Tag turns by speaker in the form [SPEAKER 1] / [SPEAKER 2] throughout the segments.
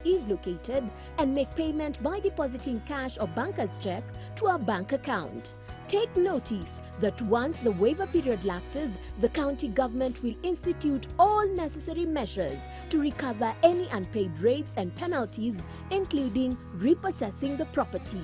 [SPEAKER 1] Is located and make payment by depositing cash or banker's check to our bank account. Take notice that once the waiver period lapses, the county government will institute all necessary measures to recover any unpaid rates and penalties, including repossessing the property.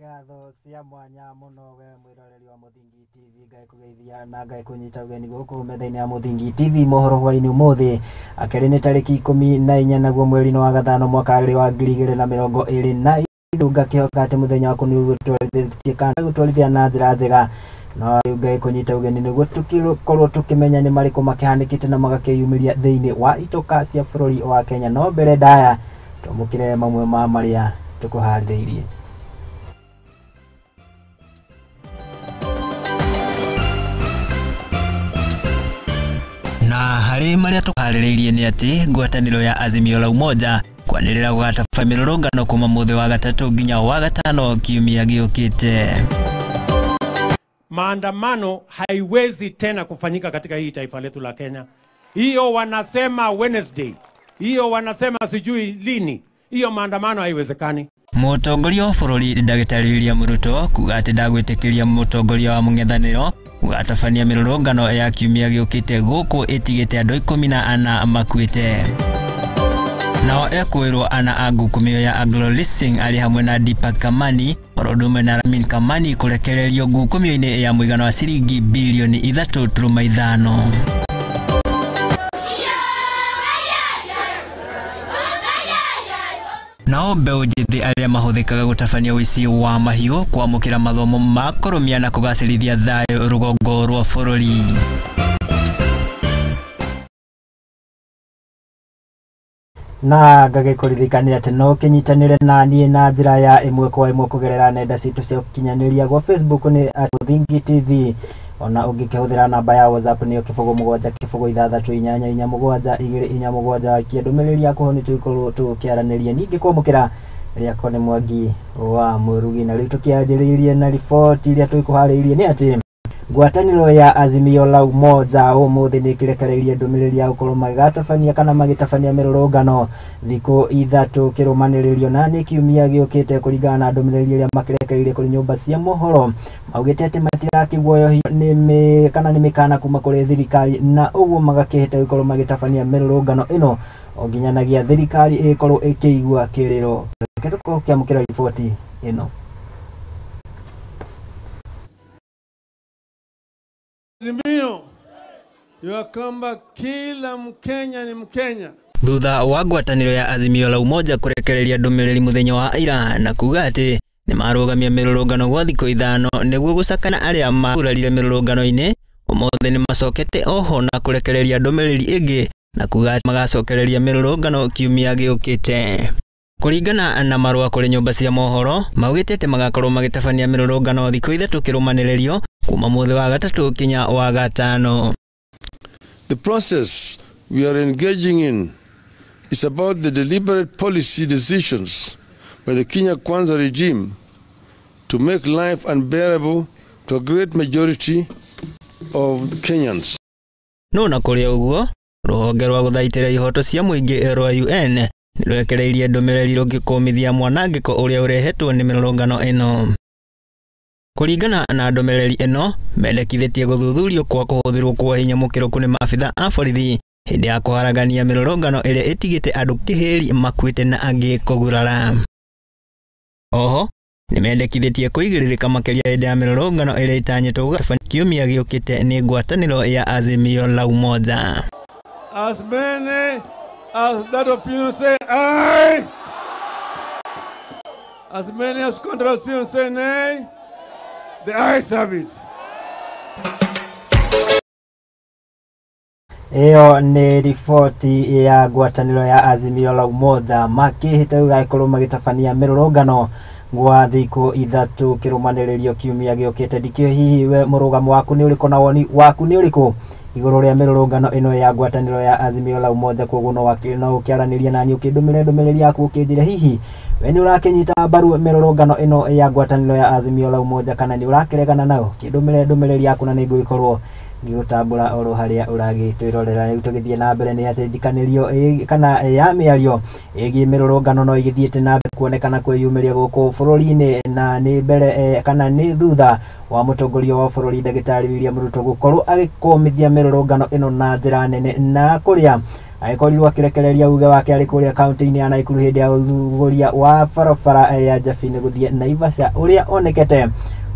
[SPEAKER 2] Ngatho cia mwanya muno we mwiroreri wa Muthingi TV, ngai kugeithia na ngai kunyita ugeni guku metha-inĩ ya Muthingi TV mohoro hwaini umuthi akeri ni tariki 14 naguo mweri wa gatano mwaka wa 2023. Ngakihoka ati muthenya waku ni ugutwarithie kana gutwarithia na njira njega, no riu ngai kunyita ugeni niguo tukikorwo tukimenya ni mariku makihanikite na magakiyumiria thiini wa itoka cia bururi wa Kenya. No mbere ndaya twamukire mamwe ma maria tukuharĩrĩirie.
[SPEAKER 3] Na harĩ marĩa tũharĩrĩirie nĩ atĩ ngwatanĩro ya Azimio la Umoja kwanĩrĩra gũgataba mĩrũrũngano kuma mũthĩ wa gatatũ nginya wa gatano kiumia gĩũkĩte.
[SPEAKER 4] Maandamano haiwezi tena kufanyika katika hii taifa letu la Kenya. Hiyo wanasema Wednesday, hiyo wanasema sijui lini, hiyo maandamano haiwezekani.
[SPEAKER 3] Mũtongoria wa bũrũri Ndagĩtarĩ William Ruto kuga atĩ ndagwĩtĩkĩria mũtongoria wa mũng'ethanĩro gũgatabania mĩrũrũngano ya kiumia gĩũkĩte gũkũ ĩtigĩte andũ 14 makuĩte. Nao ekwĩrwo ana a ngukumio ya Anglo Leasing arĩ hamwe na Deepak Kamani oro ũndũ ũmwe na Ramin Kamani kũrekererio ngukumio-inĩ ya mũigana wa ciringi bilioni 3.5. Nao mbeũ njĩthĩ arĩa mahũthĩkaga gũtabania ũici wa mahiũ kwamũkĩra mathomo ma kũrũmia na kũgacĩrithia thayũ rũgongo rwa bũrũri.
[SPEAKER 2] Na ngagĩkũririkania atĩ no ũkĩnyitanĩre na niĩ na njĩra ya ĩmwe kwa ĩmwe kũgerera nenda citũ cia ũkinyanĩria gwa Facebook nĩ Muthingi TV, ona ũngĩkĩhũthĩra namba ya WhatsApp nĩyo 07 0 6 8 4 7 2 4 7. Kia ndũmĩrĩri yaku ho nĩ tũgũkorwo tũkĩaranĩria. Ningĩ kwamũkĩra rĩakwa nĩ Mwangi wa Mũrugi. Na rĩu tũkĩanjĩrĩirie na riboti iria tũkũharĩirie nĩ atĩ ngwatanĩro ya Azimio la Umoja ũmũthĩ nĩ ĩkĩrekereirie ndũmĩrĩri ya gũkorwo magĩgatabania kana magĩtabania mĩrũrũngano thikũ ithatũ kĩrũmanĩrĩrio na nĩ kiumia gĩũkĩte kũringana na ndũmĩrĩri ĩrĩa makĩrekereirie kũrĩ nyũmba cia mohoro. Maugĩte atĩ matirakĩguoyohio nĩ kana nĩ mĩkana kuma kũrĩ thirikari, na ũguo magakĩhĩta gũkorwo magĩtabania mĩrũrũngano ĩno o nginyanagia thirikari ĩgĩkorwo ĩkĩigua kĩrĩro. Reke tũkorwo tũkĩamũkĩra riboti ĩno.
[SPEAKER 5] Azimio ya kwamba kila Mkenya ni Mkenya.
[SPEAKER 3] Thutha wa ngwatanĩro ya Azimio la Umoja kũrekereria ndũmĩrĩri mũthenya wa ira na kuga atĩ nĩmarũgamia mĩrũrũngano gwa thikũ 5 nĩguo gũcakana arĩa magurarire mĩrũrũngano-inĩ, ũmũthĩ nĩmacokete oho na kũrekereria ndũmĩrĩri ĩngĩ na kuga atĩ magacokereria mĩrũrũngano kiumia gĩũkĩte. Kũringana na marũa kũrĩ nyũmba cia mohoro, maugĩte atĩ magakorwo magĩtabania mĩrũrũngano thikũ 3 kĩrũmanĩrĩrio kuma mũthĩ wa gatatũ kinya wa gatano.
[SPEAKER 5] The process we are engaging in is about the deliberate policy decisions by the Kenya Kwanza regime to make life unbearable to a great majority of Kenyans.
[SPEAKER 3] No na kũrĩ ũguo, rũhonge rwa gũthaitĩra ihoto cia mũingĩ rwa UN Nĩrwekereirie ndũmĩrĩri rũgĩkũmithia mwanangĩko ũrĩa ũrehetwo nĩ mĩrũrũngano ĩno. Kũringana na ndũmĩrĩri ĩno, mendekithĩtie gũthuthurio kwa kũhũthĩrwo kwa hinya mũkĩrũku nĩ maabitha a borithi hĩndĩ ya kũharagania mĩrũrũngano ĩrĩa ĩtigĩte andũ kĩhĩri makuĩte na angĩ kũgurara. Oho, nĩmendekithĩtie kũigĩrĩrĩka makĩria hĩndĩ ya mĩrũrũngano ĩrĩa ĩtanyĩtwo gũtabanio kiumia gĩũkĩte nĩ ngwatanĩro ya Azimio la Umoja.
[SPEAKER 5] As many as that opinion say aye. As many as contrary opinion say nay. The ayes have it.
[SPEAKER 2] Ĩyo nĩ riboti ya ngwatanĩro ya Azimio la Umoja makĩhĩta gũgakorwo magĩtabania mĩrũrũngano gwa thikũ ithatũ kĩrũmanĩrĩrio kiumia gĩũkĩte. Ndikĩũĩ hihi we mũrũgamo waku nĩ ũrĩkũ na woni waku nĩ ũrĩkũ igũrũ rĩa mĩrũrũngano ĩno ya ngwatanĩro ya Azimio la Umoja. Koguo no ũkĩaranĩria nani ũkĩndũmĩre ndũmĩrĩri yaku ũkĩnjĩre hihi we nĩ ũrakĩnyita mbaru mĩrũrũngano ĩno ya ngwatanĩro ya Azimio la Umoja kana nĩ ũrakĩregana nayo. Kĩndũmĩre ndũmĩrĩri yaku na nĩngũgĩkorwo ngĩgũtambũra oro harĩa ũragĩtwĩrorera. Rĩu tũgĩthiĩ na mbere nĩ atĩ njikanĩrio kana ya mĩario ĩgiĩ mĩrũrũngano no ĩgĩthiĩte na mbere kuonekana kwĩyumĩria gũkũ bũrũri-inĩ, na nĩ mbere kana nĩ thutha wa mũtongoria wa bũrũri ndagĩtarĩ William Ruto gũkorwo agĩkũmithia mĩrũrũngano ĩno na njĩra nene, na kũrĩa agĩkorirwo akĩrekereria uge wake arĩ kũrĩa kaunti-inĩ ya Nakuru hĩndĩ ya ũthuthuria wa barabara ya Jabini gũthiĩ Naivasha, ũrĩa onekete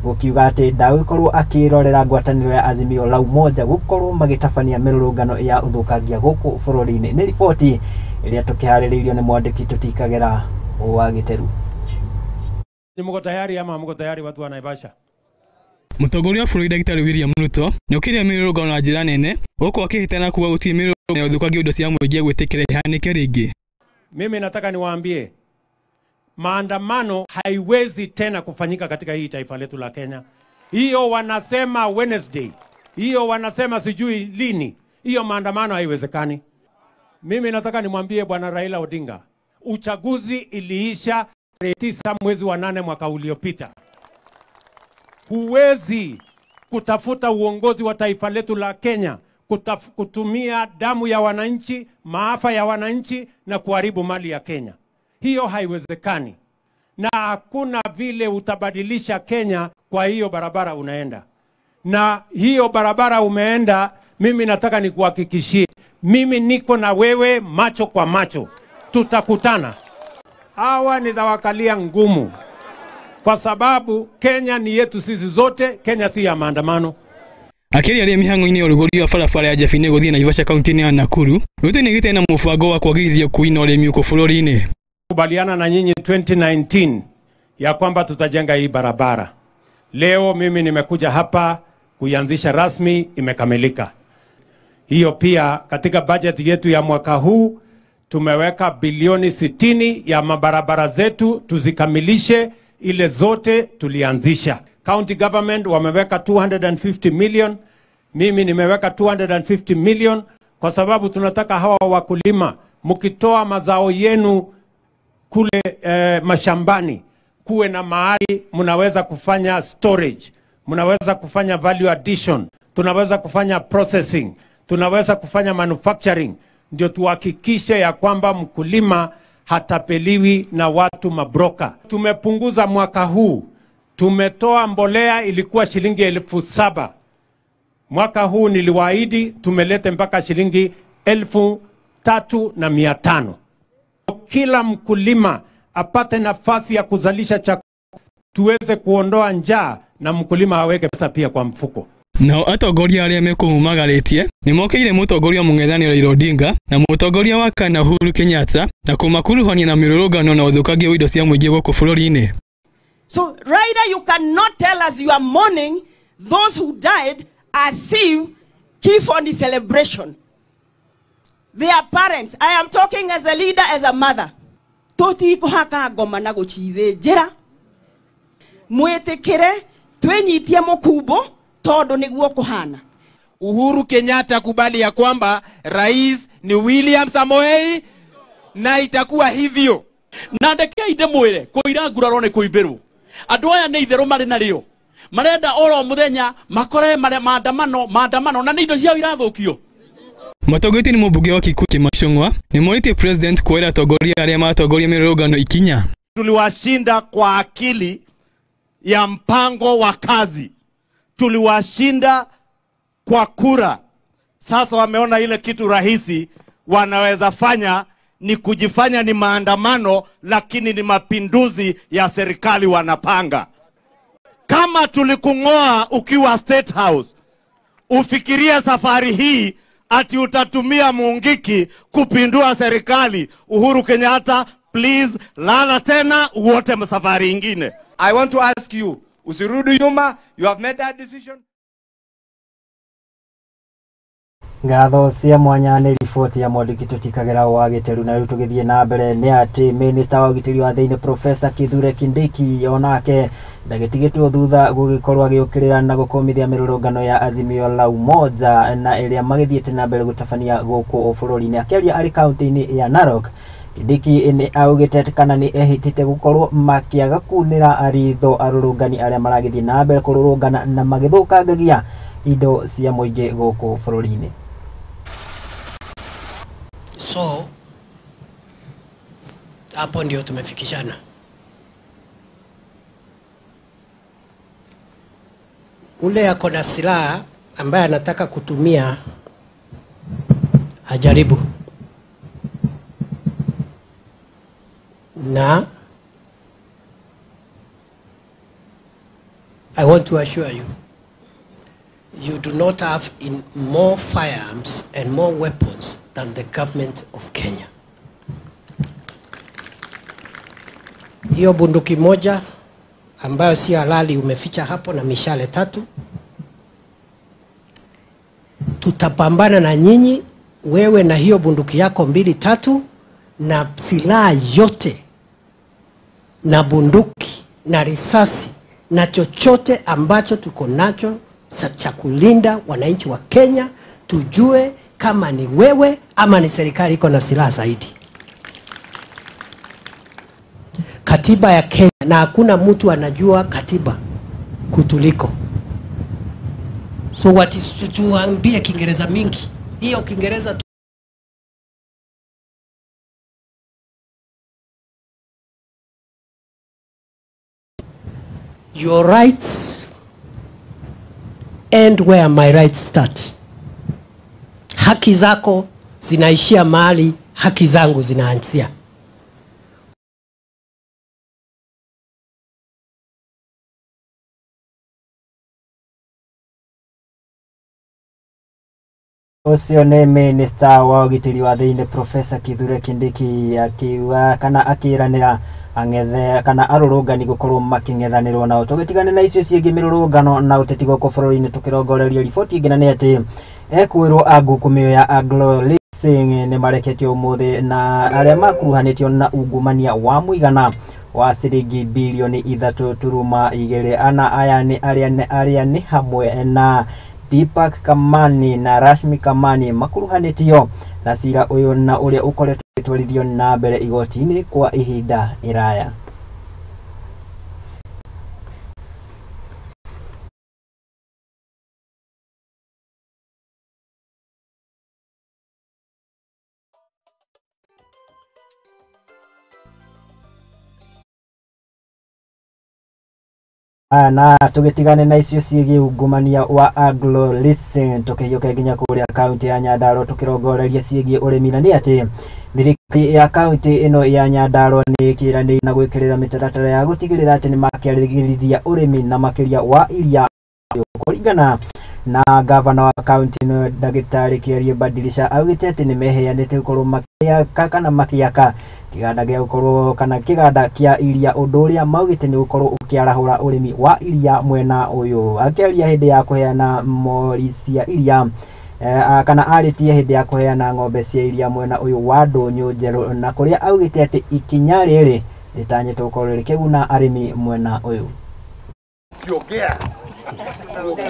[SPEAKER 2] gũkiuga atĩ ndagũkorwo akĩrorera ngwatanĩro ya Azimio la Umoja gũkorwo magĩtabania mĩrũrũngano ya ũthũkangia gũkũ bũrũri-inĩ. Nĩ riboti ĩrĩa tũkĩharĩrĩirio nĩ mwandĩki Tũtikagera wa Gĩteru.
[SPEAKER 4] Ni mko tayari ama mko tayari watu wa Naivasha?
[SPEAKER 6] Mũtongoria wa bũrũri ndagĩtarĩ William Ruto nĩokĩrĩria mĩrũrũngano na njĩra nene gũkũ akĩhĩtana kuga gũtirĩ mĩrũrũngano ya ũthũkangia indo cia mũingĩ gwĩtĩkĩra ihanĩke rĩngĩ.
[SPEAKER 4] Mimi nataka niwaambie, maandamano haiwezi tena kufanyika katika hii taifa letu la Kenya. Hiyo wanasema Wednesday, hiyo wanasema sijui lini, hiyo maandamano haiwezekani. Mimi nataka nimwambie Bwana Raila Odinga, uchaguzi iliisha tarehe 9 mwezi wa 8 mwaka uliopita. Huwezi kutafuta uongozi wa taifa letu la Kenya kutumia damu ya wananchi, maafa ya wananchi na kuharibu mali ya Kenya. Hiyo haiwezekani. Na hakuna vile utabadilisha Kenya kwa hiyo barabara unaenda. Na hiyo barabara umeenda, mimi nataka nikuhakikishie, mimi niko na wewe macho kwa macho. Tutakutana. Hawa nitawakalia ngumu, kwa sababu Kenya ni yetu sisi zote, Kenya si ya maandamano.
[SPEAKER 6] Akĩaria rĩa mĩhang'o-inĩ ya ũrugũri wa barabara ya Jabini gũthiĩ Naivasha kaunti-inĩ ya Nakuru, Ruto nĩaugĩte ena mũbango wa kwagĩrithia ũkuui na ũrĩmi gũkũ bũrũri-inĩ.
[SPEAKER 4] Kubaliana na nyinyi 2019 ya kwamba tutajenga hii barabara. Leo mimi nimekuja hapa kuianzisha rasmi, imekamilika. Hiyo pia katika budget yetu ya mwaka huu tumeweka bilioni 60 ya mabarabara zetu tuzikamilishe, ile zote tulianzisha. County government wameweka 250 million, mimi nimeweka 250 million kwa sababu tunataka hawa wakulima, mkitoa mazao yenu kule mashambani, kuwe na mahali mnaweza kufanya storage, mnaweza kufanya value addition, tunaweza kufanya processing, tunaweza kufanya manufacturing, ndio tuhakikishe ya kwamba mkulima hatapeliwi na watu mabroka. Tumepunguza mwaka huu, tumetoa mbolea ilikuwa shilingi 7,000. Mwaka huu niliwaahidi tumelete mpaka shilingi 3,500. Kila mkulima apate nafasi ya kuzalisha chakula, tuweze kuondoa njaa na mkulima aweke pesa pia kwa mfuko.
[SPEAKER 6] Nao atongoria arĩa mekũmumagarĩtie nĩmokĩire mũtongoria mũng'ethanĩro Raila Odinga na mũtongoria wa kana Uhuru Kenyatta na kũmakuruhania na mĩrũrũngano na ũthũkangia wa indo cia mũingĩ gũkũ bũrũri-inĩ.
[SPEAKER 7] So Raila, you cannot tell us you are mourning those who died as if kifo ni celebration. Their parents, I am talking as a leader, as a mother. Tũtikũhaka ngoma na gũcithĩnjĩra. Mwĩtĩkĩre twĩnyitie mũkumbo tondũ nĩguo kũhana.
[SPEAKER 8] Uhuru Kenyatta kubali ya kwamba rais ni William Samoei na itakuwa hivyo.
[SPEAKER 9] Na ndeke ndĩmwĩre kũira nguraro nĩ kũimbĩrwo. Andũ aya nĩ itherũ marĩ narĩo. Marenda oro mũthenya makore maandamano na nĩ indo ciao irathũkio.
[SPEAKER 6] Matongoretio nĩ mũmbunge wa Kikuyu Kimachung'wa nĩ morĩtie president kuoera atongoria arĩa matongoria mĩrũrũngano ikinya.
[SPEAKER 10] Tuliwashinda kwa akili ya mpango wa kazi, tuliwashinda kwa kura. Sasa wameona ile kitu rahisi wanaweza fanya ni kujifanya ni maandamano, lakini ni mapinduzi ya serikali wanapanga. Kama tulikungoa ukiwa State House, ufikirie safari hii ati utatumia Mungiki kupindua serikali. Uhuru Kenyatta, please, lala tena uote safari ingine.
[SPEAKER 8] I want to ask you, usirudi nyuma, you have made that decision.
[SPEAKER 2] Ngatho cia mwanya nĩ riboti ya mwandĩki tũtikagera wa gĩteru. Na rĩu tũgĩthiĩ na mbere nĩ atĩ minista wa ũgitĩri wa thĩinĩ Profesa Kithure Kindiki onake ndagĩtigĩtwo thutha gũgĩkorwo agĩũkĩrĩra na gũkũmithia mĩrũrũngano ya Azimio la Umoja na ĩrĩa magĩthiĩte na mbere gũtabania gũkũ bũrũri-inĩ. Akĩaria arĩ kaunti-inĩ ya Narok, Kindiki nĩ augĩte kana nĩ ehĩtĩte gũkorwo makĩaga kunĩra ritho arũrũngani arĩa maragĩthiĩ na mbere kũrũrũngana na magĩthũkangagia indo cia mũingĩ gũkũ bũrũri-inĩ.
[SPEAKER 11] So hapo ndio tumefikishana. Ule ako na silaha ambaye anataka kutumia ajaribu, na I want to assure you, you do not have in more firearms and more weapons than the government of Kenya. Hiyo bunduki moja ambayo si halali umeficha hapo na mishale 3, tutapambana na nyinyi, wewe na hiyo bunduki yako 2 3 na silaha yote na bunduki na risasi na chochote ambacho tuko nacho cha kulinda wananchi wa Kenya, tujue kama ni wewe ama ni serikali iko na silaha zaidi. Katiba ya Kenya, na hakuna mtu anajua katiba kutuliko. So what is tuambie Kiingereza mingi. Hiyo Kiingereza. Your rights end where my rights start. Haki zako zinaishia mahali haki zangu zinaanzia.
[SPEAKER 2] Ũcio nĩ minista wa ũgitĩri wa thĩinĩ Profesa Kithure Kindiki akiuga kana akĩranĩra ang'ethe kana arũrũngani gũkorwo makĩng'ethanĩrwo nao. Tũgĩtigane na icio ciĩgiĩ mĩrũrũngano na ũteti gũkũ bũrũri-inĩ, tũkĩrongoreria riboti ĩngĩ na nĩ atĩ ekwĩrwo a ngukumio ya Anglo Leasing nĩ mareketio ũmũthĩ na arĩa makuruhanĩtio na ungumania wa mũigana wa ciringi bilioni 3.2. Ana aya nĩ arĩa nĩ hamwe na Deepak Kamani na Rashmi Kamani makuruhanĩtio na cira ũyũ na ũrĩa ũkoretwo ũgĩtwarithio na mbere igoti-inĩ kwa ihinda iraya. Na tũgĩtigane na icio ciĩgiĩ ungumania wa Anglo Leasing, tũkĩhiũka nginya kũrĩa kaunti ya Nyandarua tũkĩrongoreria ciĩgiĩ ũrĩmi, na nĩ atĩ thirikari ya kaunti ĩno ya Nyandarua nĩ ĩkĩranĩire na gwĩkĩrĩra mĩtaratara ya gũtigĩrĩra atĩ nĩ makĩagĩrithia ũrĩmi na makĩria wa iria. Kũringana na gavana wa kaunti ĩno ndagĩtarĩ Kĩarie Badilisha augĩte atĩ nĩ meheanĩte gũkorwo makĩaka kana makĩaka kĩganda gĩa gũkorwo kana kĩganda kĩa iria, ũndũ ũrĩa maugĩte nĩ gũkorwo ũkĩarahũra ũrĩmi wa iria mwena ũyũ. Akĩaria hĩndĩ ya kũheana mori cia iria kana arĩtie hĩndĩ ya kũheana ng'ombe cia iria mwena ũyũ wa Ndũnyũ Njerũ, na kũrĩa augĩte atĩ ikinya rĩrĩ rĩtanyĩtwo gũkorwo rĩkĩguna arĩmi mwena ũyũ.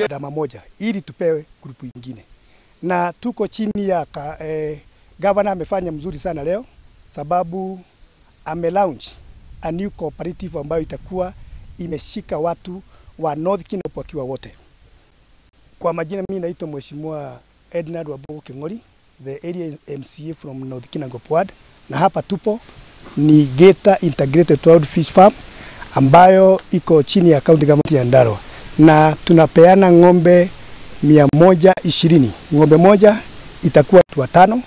[SPEAKER 12] Dama moja ili tupewe grupu ingine, na tuko chini ya governor amefanya mzuri sana leo sababu ame launch a new cooperative ambayo itakuwa imeshika watu wa North Kinangop wakiwa wote. Kwa majina mimi naitwa Mheshimiwa Ednard Wambugu King'ori, the area MCA from North Kinangop Ward, na hapa tupo ni Geta Integrated Wild Fish Farm ambayo iko chini ya county government ya Nyandarua, na tunapeana ng'ombe 120. Ng'ombe moja itakuwa watu watano,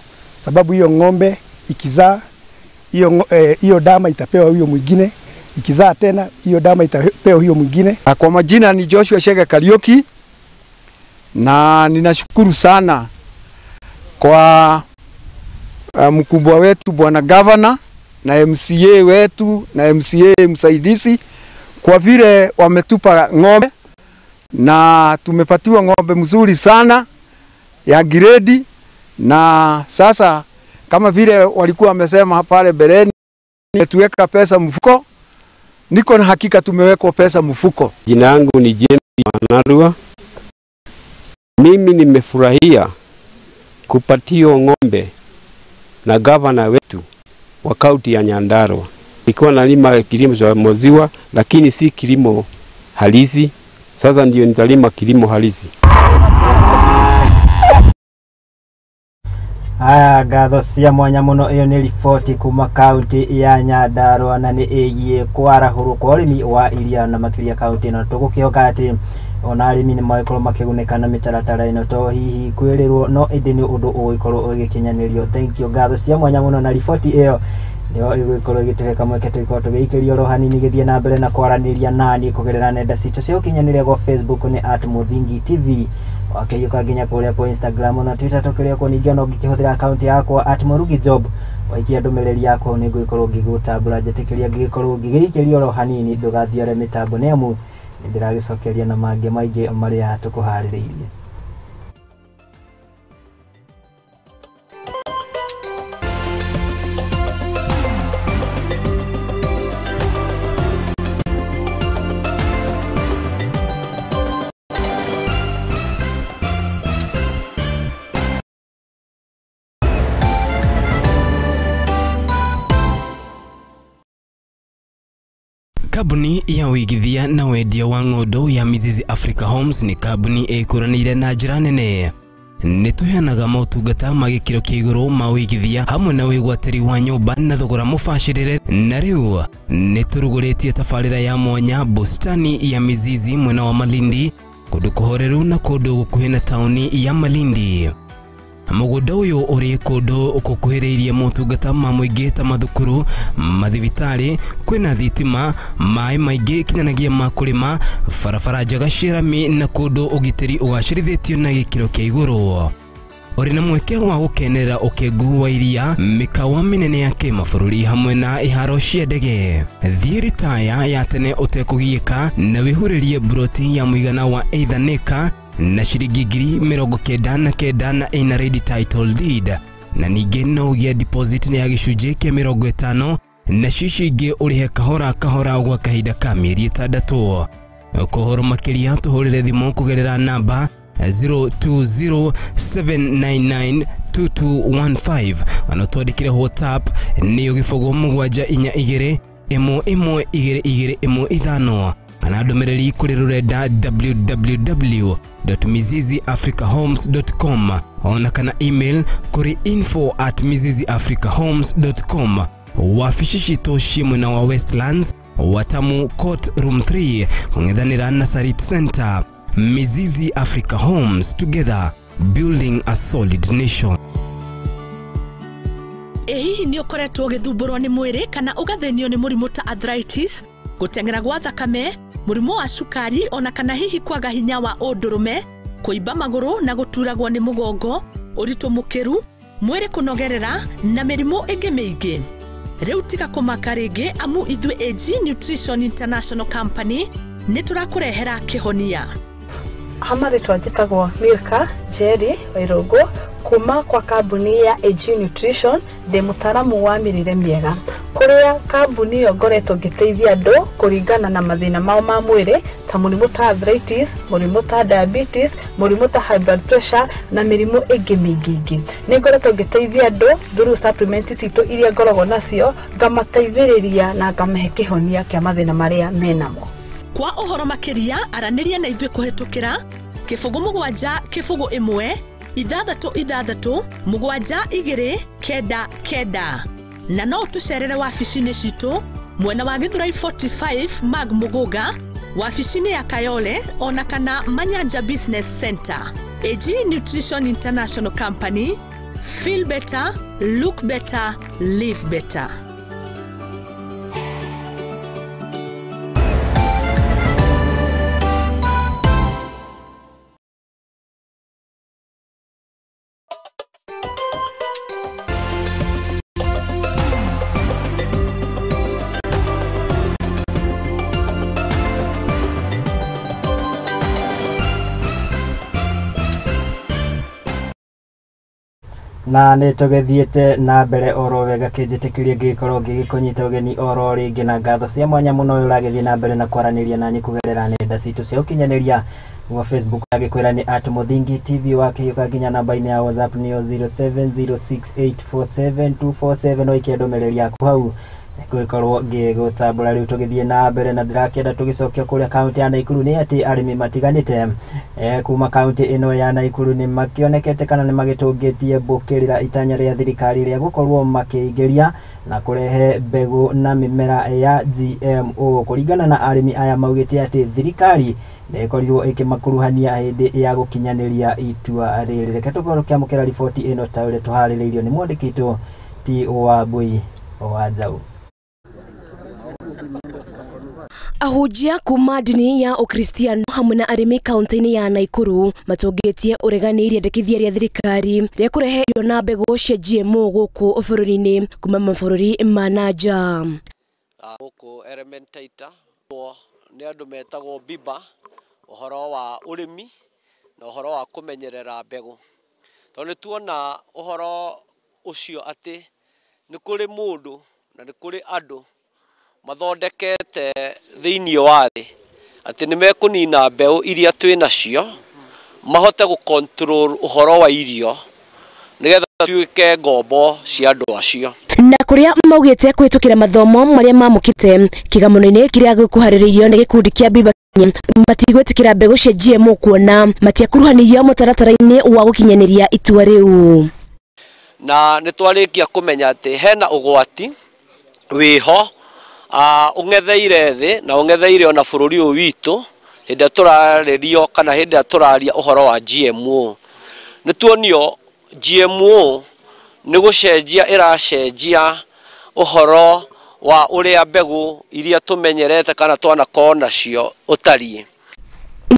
[SPEAKER 12] sababu hiyo ng'ombe ikizaa hiyo dama itapewa huyo mwingine, ikizaa tena hiyo dama itapewa huyo mwingine.
[SPEAKER 13] Kwa majina ni Joshua Shega Kariuki, na ninashukuru sana kwa mkubwa wetu bwana governor na MCA wetu na MCA msaidizi kwa vile wametupa ng'ombe na tumepatiwa ng'ombe mzuri sana ya gredi. Na sasa kama vile walikuwa wamesema pale beleni, tuweka pesa mfuko, niko na hakika tumewekwa pesa mfuko.
[SPEAKER 14] Jina langu ni James Manarua. Mimi nimefurahia kupatiwa ng'ombe na gavana wetu wa kaunti ya Nyandarua. Nilikuwa nalima kilimo cha maziwa, lakini si kilimo halisi. Sasa ndio nitalima kilimo halisi.
[SPEAKER 2] Aya, ngatho cia mwanya muno. Iyo ni riboti kuma kaunti ya Nyandarua na ni ĩgiĩ kwarahũrwo kwa ũrĩmi wa iria na makĩria kaunti ĩno. Tũgũkĩhoka atĩ ona arĩmi nĩ magĩkorwo makĩgunĩka na mĩtaratara ĩno, to hihi kwĩrĩrwo no ĩndĩ nĩ ũndũ ũgũgĩkorwo ũgĩkinyanĩrio. Thank you, ngatho cia mwanya mũno. Na riboti ĩyo nĩyo ĩgũgĩkorwo ĩgĩtũhe kamweke tũgĩkorwo tũgĩikĩrio oro hanini gĩthiĩ na mbere na kwaranĩria nani kũgerera nenda citũ cia ũkinyanĩria gwa Facebook nĩ @Muthingi TV, wakĩiyũka nginya kũrĩa kwa Instagram na Twitter tũkĩrĩa kuo. Ningĩ ona ũngĩkĩhũthĩra akaunti yakwa @Murugi Job waikia ndũmĩrĩri yakwa nĩ ngũgĩkorwo ngĩgũtambũra. Njĩtĩkĩria ngĩgĩkorwo ngĩgĩikĩrio oro hanini, ndũgathiore mĩtambo nĩ amu nĩndĩragĩcokeria na mangĩ maingĩ marĩa tũkũharĩrĩirie.
[SPEAKER 15] Kambuni ya wĩigithia na wendia wa ng'ũndũ ya Mizizi Africa Homes nĩ kambuni ĩkũranĩire na njĩra nene. Nĩ tũheanaga motungata ma gĩkĩro kĩa igũrũ ma wĩigithia hamwe na wĩgwatĩri wa nyũmba na thogora mũbacĩrĩre. Na rĩu nĩ tũrugũrĩtie tabarĩra ya mwanya bustani ya Mizizi mwena wa Malindi, kũndũ kũhoreru na kũndũ gũkuhĩ na taũni ya Malindi. Mũgũnda ũyũ ũrĩ kũndũ gũkuhĩrĩirie motungata ma mũingĩ ta mathukuru, mathibitarĩ, kwĩna thitima, maĩ maingĩ kinyanagĩa ma kũrĩma, barabara njega cia rami na kũndũ ũgitĩri ũgacĩrithĩtio na gĩkĩro kĩa igũrũ. Ũrĩ na mweke wa gũkenerera ũkengu wa iria, mĩkawa mĩnene ya kĩmabũrũri hamwe na iharo cia ndege. Thiĩ ritaya ya tene ũtekũgiĩka na wĩhurĩrie mburoti ya mũigana wa 8 na ciringi 99,000 na ĩna ready title deed, na ningĩ no ũgĩe deposit ya gĩcunjĩ kĩa 50 na cicio ingĩ ũrĩhe kahora kahora gwa kahinda ka mĩeri 6. Kũhoro makĩria tũhũrĩre thimũ kũgerera namba 0207992215 ona twandĩkĩre WhatsApp nĩyo 0742 11 22 15 kana ndũmĩrĩri kũrĩ rũrenda www.miziziafricahomes.com ona kana email kũrĩ info@miziziafricahomes.com. Wabici citũ ciĩ mwena wa Westlands, Watamu Court Room 3, kũng'ethanĩra na Sarit Center. Mizizi Africa Homes, together building a solid nation.
[SPEAKER 16] Ĩ hihi nĩ ũkoretwo ũgĩthumbũrwo nĩ mwĩrĩ kana ũgathĩnio nĩ mũrimũ ta arthritis, gũteng'era gwa thakame, mũrimũ wa cukari ona kana hihi kwaga hinya wa ũndũrũme, kũimba magũrũ na gũturagwo nĩ mũgongo, ũritũ mũkĩru, mwĩrĩ kũnogerera na mĩrimũ ĩngĩ mĩingĩ? Rĩu tiga kũmaka rĩngĩ amu ithuĩ AG Nutrition International Company nĩ tũrakũrehera kĩhonia.
[SPEAKER 17] Hamarĩtwa njĩtagwo Milka Jerry Wairũngũ kuma kwa kambuni ya AG Nutrition, ndĩ mũtaaramu wa mĩrĩre mĩega. Kũrĩa kambuni ĩyo ngoretwo ngĩteithia andũ kũringana na mathĩna mao ma mwĩrĩ ta mũrimũ ta arthritis, mũrimũ ta diabetes, mũrimũ ta high blood pressure na mĩrimũ ĩngĩ mĩingĩ ĩngĩ. Nĩ ngoretwo ngĩteithia andũ through supplement citũ iria ngoragwo nacio, ngamateithĩrĩria na ngamahe kĩhonia kĩa mathĩna marĩa menamo.
[SPEAKER 16] Kwa ũhoro makĩria aranĩria na ithuĩ kũhĩtũkĩra 0 7 0 1 6 6 7 2 9 9 na no ũtũcerere wabici-inĩ citũ mwena wa Githurai 45 Mag Muguga, wabici-inĩ ya Kayole ona kana Manyanja Business Center. AG Nutrition International Company, feel better, look better, live better.
[SPEAKER 2] Na nä tå gä na mbere oro wega kä njä tä kä rie ngä korwo ngä gä kå nyita å geni oro rä ngä na ngatho cia mwanya må no å ragä thiä na mbere na kwaranä ria nani kũgerera nenda citũ cia ũkinyanĩria wa Facebook agĩkwĩra nĩ at Mũthingi TV wakĩhiũka nginya namba-inĩ ya WhatsApp nĩyo 0706847247 no ikia ndũmĩrĩri yaku hau gũgĩkorwo ngĩgũtambũra. Rĩu tũgĩthiĩ na mbere na ndĩrakĩenda tũgĩcokia kũrĩa kaunti ya Naikuru nĩ atĩ arĩmi matiganĩte kuma kaunti ĩno ya Naikuru nĩ makĩonekete kana nĩ magĩtũngĩtie mbũkĩrĩra itanya rĩa thirikari rĩa gũkorwo makĩingĩria na kũrehe mbegũ na mĩmera ya GMO. Kũringana na arĩmi aya maugĩte atĩ thirikari nĩ ĩkorirwo ĩkĩmakuruhania hĩndĩ ya gũkinyanĩria itua rĩrĩ. Reke tũkorwo tũkĩamũkĩra riboti ĩno ta ũrĩa tũharĩrĩirio nĩ mwandĩki witũ T Wambui wa Njaũ.
[SPEAKER 18] Ahunjia kuma ndini ya Ukristiano hamwe na arĩmi kaunti-inĩ ya Naikuru matũngĩtie ũregani rĩendekithia rĩa thirikari rĩa kũrehe irio na mbegũ cia GMO gũkũ bũrũri-inĩ kuma mabũrũri ma na nja.
[SPEAKER 19] Gũkũ Elementaita nĩ andũ metagwo Biba ũhoro wa ũrĩmi na ũhoro wa kũmenyerera mbegũ, tondũ nĩ tuona ũhoro ũcio atĩ nĩ kũrĩ mũndũ na nĩ kũrĩ andũ mathondekete thĩinĩ wa thĩ atĩ nĩ mekũnina mbeũ iria twĩ nacio mahote gũ-control ũhoro wa irio nĩgetha tuĩke ngombo cia andũ acio.
[SPEAKER 18] Na kuria maugĩte kũhĩtũkĩra mathomo marĩa mamũkĩte kĩgomano-inĩ kĩrĩa gĩkũharĩrĩirio nĩ gĩkundi kĩa Biba Kenya matigwĩtĩkĩra mbegũ cia GMO kuona matiakuruhanirio mũtaratara-inĩ wa gũkinyanĩria itua rĩu.
[SPEAKER 19] Na nĩ twarĩkia kũmenya atĩ hena ũgwati wĩho ung'etheire thĩ na ung'etheire ona bũrũri ũyũ witũ hĩndĩ ĩrĩa tũrarĩrio kana hĩndĩ ĩrĩa tũraria ũhoro wa GMO. Nĩ tuonio GMO nĩ gũcenjia ĩracenjia ũhoro wa ũrĩa mbegũ iria tũmenyerete kana twanakorwo nacio ũtariĩ.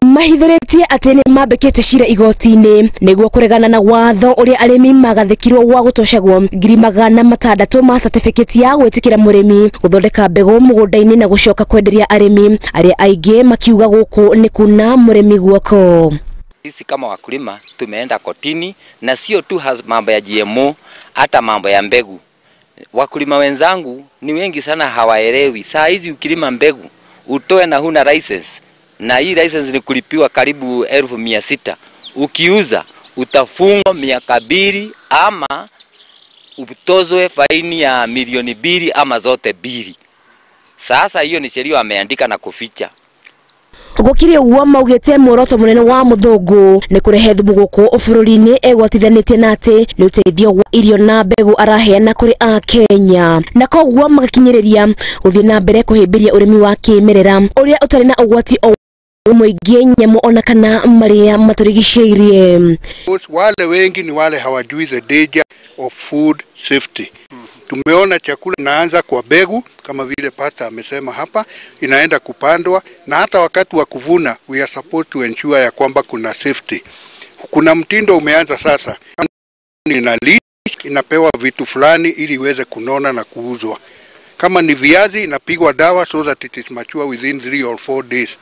[SPEAKER 18] Mahithũrĩtie atĩ nĩ mambĩkĩte cira igoti-inĩ nĩguo kũregana na watho ũrĩa arĩmi magathĩkirwo wa gũtocagwo 600,000 ma certificate ya gwĩtĩkĩra mũrĩmi gũthondeka mbegũ mũgũnda-inĩ na gũcoka kwenderia arĩmi arĩa aingĩ makiuga gũkũ nĩ kuna mũrĩmi guoko.
[SPEAKER 20] Sisi kama wakulima tumeenda kotini na sio tu mambo ya GMO, hata mambo ya mbegu. Wakulima wenzangu ni wengi sana hawaelewi. Saa hizi ukilima mbegu utoe na huna license, na hii license ni kulipiwa karibu 600,000. Ukiuza utafungwa miaka 2 ama utozwe faini ya 2 milioni ama zote 2. Sasa hiyo ni sheria wameandika na kuficha.
[SPEAKER 18] Gũkĩrĩ ũguo maugĩte muoroto mũnene wa mũthũngũ nĩ kũrehe thumu gũkũ bũrũri-inĩ egwatithanĩtie na atĩ nĩ ũteithio wa irio na mbegũ araheana kũrĩ Akenya na koguo magakinyĩrĩria gũthiĩ na mbere kũhĩmbĩria ũrĩmi wa kĩmerera ũrĩa ũtarĩ na ũgwati o mũingĩ nyamũ ona kana marĩa matũrigicĩirie.
[SPEAKER 21] Wale wengi ni wale hawajui the danger of food safety. Tumeona chakula inaanza kwa mbegu kama vile pastor amesema hapa, inaenda kupandwa na hata wakati wa kuvuna we are supposed to ensure ya kwamba kuna safety. Kuna mtindo umeanza sasa, inapewa vitu fulani ili iweze kunona na kuuzwa. Kama ni viazi inapigwa dawa so that it is mature within 3 or 4 days.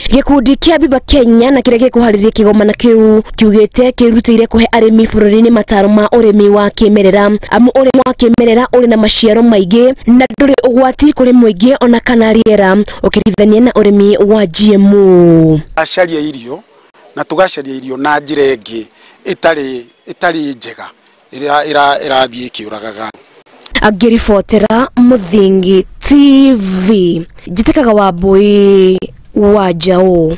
[SPEAKER 18] Gĩkundi kĩa Biba Kenya na kĩrĩa gĩkũharĩrĩria kĩgomano kĩu kiugĩte kĩrutĩire kũhe arĩmi bũrũri-inĩ mataro ma ũrĩmi wa kĩmerera amu ũrĩmi wa kĩmerera ũrĩ na maciaro maingĩ na ndũrĩ ũgwati kũrĩ mũingĩ ona kana rĩera ũkĩringithania na ũrĩmi wa GMO.
[SPEAKER 22] Acaria irio na tũgacaria irio na njĩra ĩngĩ ĩtarĩ njega ĩrĩa ĩrathiĩ ĩkĩũragaga.
[SPEAKER 18] Angĩribotera Mũthingi TV njĩtĩkaga Wambui wa Njaũ.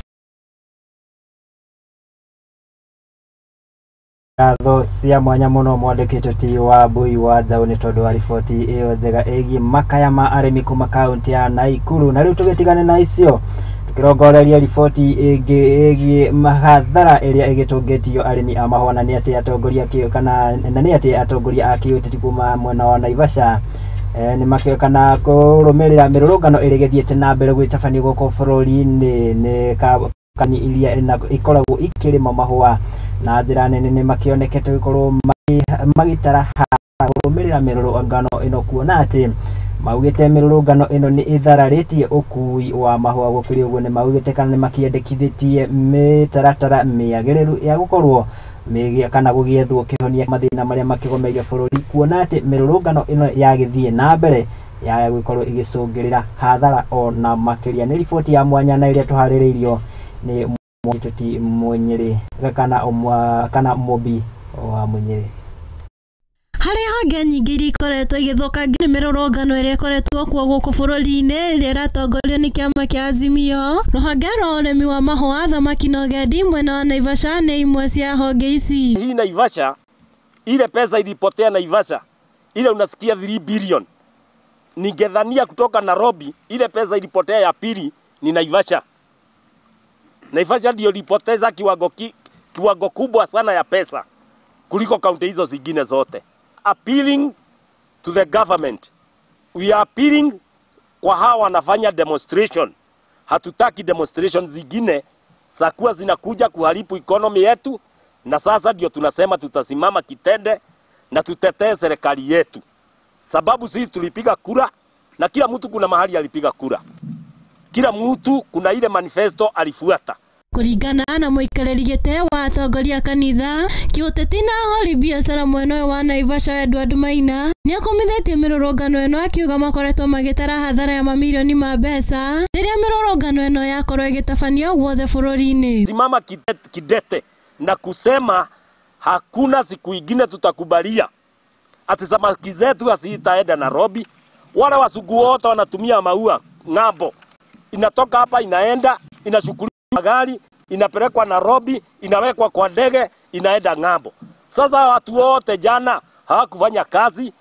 [SPEAKER 2] Ngatho cia mwanya muno mwandĩkĩtwo ti wa Mbui wa Njaũ nĩ tondũ wa riboti ĩyo njega ĩgiĩ makaya ma arĩmi kuma kaunti ya Naikuru. Na rĩu tũgĩtigane na icio tũkĩrongoreria riboti ĩngĩ ĩgiĩ mahathara ĩrĩa ĩgĩtũngĩtio arĩmi a mahũa, na nĩ atĩ atongoria kana na nĩ atĩ atongoria a kĩũteti kuma mwena wa Naivasha nĩ makĩo kana kũrũmĩrĩra mĩrũrũngano ĩrĩa ĩgĩthiĩte na mbere gwĩtabania gũkũ bũrũri-inĩ nĩ kambuni iria ikoragwo ikĩrĩma mahũa na njĩra nene nĩ makĩonekete gũkorwo magĩtara kũrũmĩrĩra mĩrũrũngano ĩno, kuona atĩ maugĩte mĩrũrũngano ĩno nĩ ĩthararĩtie ũkui wa mahũa. Gũkĩrĩ ũguo nĩ maugĩte kana nĩ makĩendekithĩtie mĩtaratara mĩagĩrĩru ya gũkorwo kana gũgĩethwo kĩhonia mathĩna marĩa makĩgomeire bũrũri, kuona atĩ mĩrũrũngano ĩno yagĩthiĩ na mbere ya gũkorwo ĩgĩcũngĩrĩra hathara ona makĩria. Nĩ riboti ya mwanya na ĩrĩa tũharĩrĩirio nĩ Mwitoti Munyiri kana Mobi wa Munyiri.
[SPEAKER 1] Harĩ honge nyingĩ iria ikoretwo igĩthũkangio nĩ mĩrũrũngano ĩrĩa ĩkoretwo kuo gũkũ bũrũri-inĩ ĩrĩa ĩratongorio nĩ kĩama kĩa Azimio, rũhonge rwa ũrĩmi wa mahũa, thamaki na ũgendi mwena wa Naivasha nĩ imwe cia honge ici.
[SPEAKER 3] Hii Naivasha, ile pesa ilipotea Naivasha, ile unasikia 3 billion, ningedhania kutoka Nairobi ile pesa ilipotea ya pili ni Naivasha. Naivasha ndio ilipoteza kiwango kubwa sana ya pesa kuliko kaunti hizo zingine zote. Appealing to the government. We are appealing kwa hawa wanafanya demonstration. Hatutaki demonstration zingine za kuwa zinakuja kuharibu economy yetu, na sasa ndio tunasema tutasimama kitende na tutetee serikali yetu. Sababu sisi tulipiga kura na kila mtu kuna mahali alipiga kura. Kila mtu kuna ile manifesto alifuata.
[SPEAKER 1] Kũringana na mũikarĩri gĩtĩ wa atongoria kanitha kĩũteti na ahũri biacara mwena ũyũ wa Naivasha Edward Maina nĩakomithĩtie mĩrũrũngano ĩno akiuga makoretwo magĩtara hathara ya mamirioni ma mbeca rĩrĩa mĩrũrũngano ĩno yakorwo ĩgĩtabanio guothe bũrũri-inĩ.
[SPEAKER 3] Simama kidete na kusema hakuna siku ingine tutakubalia ati samaki zetu hazitaenda Nairobi. Wala wasugu wote wanatumia maua ng'ambo, inatoka hapa inaenda inachukuliwa magari inapelekwa Nairobi, inawekwa kwa ndege inaenda ng'ambo. Sasa watu wote jana hawakufanya kazi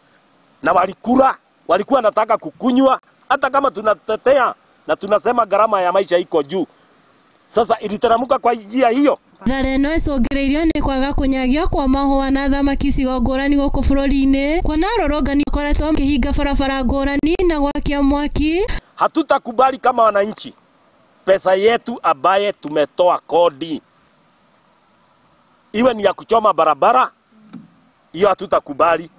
[SPEAKER 3] na walikula, walikuwa wanataka kukunywa. Hata kama tunatetea na tunasema gharama ya maisha iko juu, sasa iliteramuka kwa njia hiyo.
[SPEAKER 1] Thare ĩno ĩcũngĩrĩirio nĩ kwaga kũnyagio kwa mahũa na thamaki icigo ngũrani gũkũ bũrũri-inĩ, kuona arũrũngani makoretwo makĩhinga barabara ngũrani na gwakia mwaki.
[SPEAKER 3] Hatutakubali kama wananchi pesa yetu ambaye tumetoa kodi iwe ni ya kuchoma barabara, hiyo hatutakubali.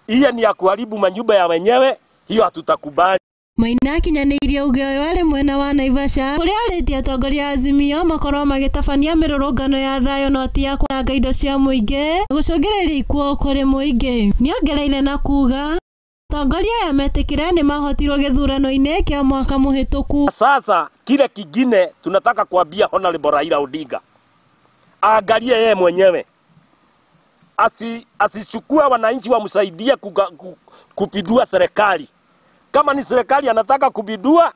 [SPEAKER 3] Iwe ni ya kuharibu manyumba ya wenyewe, hiyo hatutakubali.
[SPEAKER 1] Maina akinyanĩirie uge ũyũ arĩ mwena wa Naivasha kũrĩa arĩtie atongoria a Azimio makorwo magĩtabania mĩrũrũngano ya thayũ no ti ya kwananga indo cia mũingĩ gũcũngĩrĩria ikuũ kũrĩ mũingĩ. Nĩongereire na kuga atongoria aya metĩkĩre nĩ mahotirwo gĩthurano-inĩ kĩa mwaka mũhĩtũku.
[SPEAKER 3] Sasa kile kingine tunataka kuambia Honorable Raila Odinga aangalie yeye mwenyewe, asichukue wananchi wamsaidie kupindua serikali. Kama ni serikali anataka kupindua,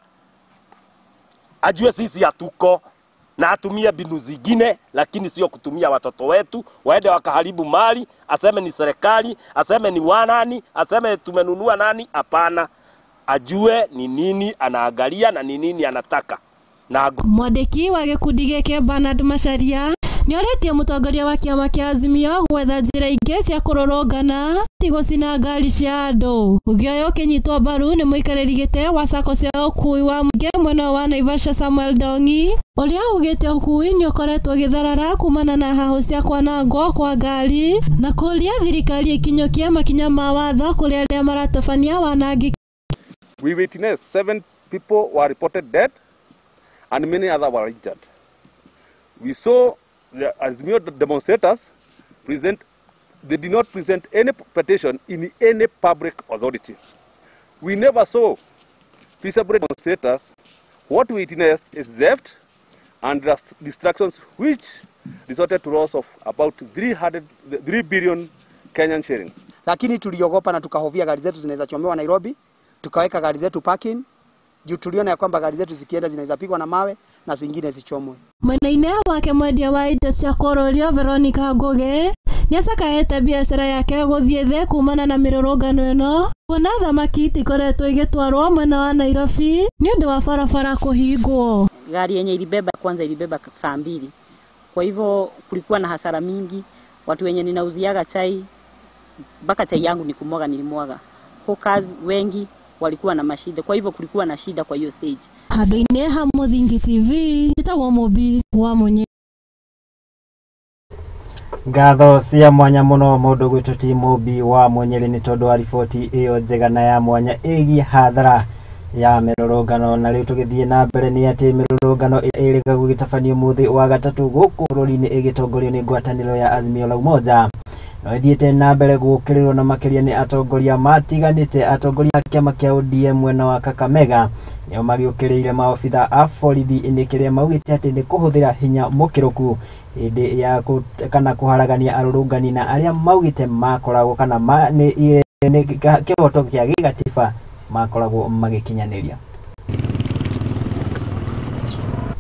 [SPEAKER 3] ajue sisi hatuko na atumie mbinu zingine, lakini sio kutumia watoto wetu waende wakaharibu mali, aseme ni serikali, aseme ni wanani, aseme tumenunua nani. Hapana, ajue ni nini anaangalia na ni nini anataka. Na
[SPEAKER 1] mwandĩki wa gĩkundi gĩkĩ Bernard Macharia nĩorĩtie mũtongoria wa kĩama kĩa Azimio gwetha njĩra ingĩ cia kũrũrũngana ti gũcina ngari cia andũ. Uge ũyũ ũkĩnyitwo mbaru nĩ mũikarĩri gĩtĩ wa sacco cia ũkui wa mũingĩ mwena wa Naivasha Samuel Ndongi ũrĩa ugĩte ũkui nĩ ũkoretwo ũgĩtharara kumana na hahũ cia kwanangwo kwa ngari na kũria thirikari ĩkinyũkie makinya ma watho kũrĩ arĩa maratabania wanangĩki.
[SPEAKER 23] We witnessed 7 people were reported dead and many others were injured. We saw the Azimio demonstrators present, they did not present any petition in any public authority. We never saw peaceable demonstrators. What we witnessed is theft and destructions, which resulted to loss of about 3 billion Kenyan shillings.
[SPEAKER 22] Lakini tuliogopa na tukahofia gari zetu zinaweza chomewa Nairobi, tukaweka gari zetu parking juu tuliona ya kwamba gari zetu zikienda zinaweza pigwa na mawe na zingine zichomwe.
[SPEAKER 1] Mwena-inĩ wake mwendia wa indo cia kũrũrio Veronica Ngugi Nĩacakaĩte biacara yake gũthiĩ thĩ kumana na mĩrũrũngano ĩno kuona thamaki itikoretwo igĩtwarwo mwena wa Nairobi nĩ ũndũ wa barabara kũhingwo.
[SPEAKER 4] Gari yenye ilibeba kwanza ilibeba saa 2. Kwa hivyo kulikuwa na hasara mingi. Watu wenye ninauziaga chai mpaka chai yangu nikumwaga nilimwaga. Hawkers wengi walikuwa na mashida. Kwa hivyo kulikuwa na shida kwa hiyo stage.
[SPEAKER 1] Handũ-inĩ ha Mũthingi TV, njĩtagwo Mũmbi wa Mũnyi.
[SPEAKER 2] Ngatho cia mwanya muno mundu gwitũ ti Mũmbi wa Mũnyĩrĩ nĩ tondũ wa riboti ĩyo njega na ya mwanya ĩgiĩ hathara ya mĩrũrũngano. Na rĩu tũgĩthiĩ na mbere nĩ atĩ mĩrũrũngano ĩrĩga gũgĩtabanio mũthĩ wa gatatũ gũkũ bũrũri-inĩ ĩgĩtongorio nĩ ngwatanĩro ya Azimio la Umoja no ĩthiĩte na mbere gũũkĩrĩrwo na makĩria nĩ atongoria matiganĩte. Atongoria a kĩama kĩa ODM mwena wa Kakamega nĩo magĩũkĩrĩire maobitha a borithi nĩ kĩrĩa maugĩte atĩ nĩ kũhũthĩra hinya mũkĩrũku hĩndĩ ya kana kũharagania arũrũngani na arĩa maugĩte makoragwo kana nĩ kĩhoto kĩa gĩgatiba makoragwo magĩkinyanĩria.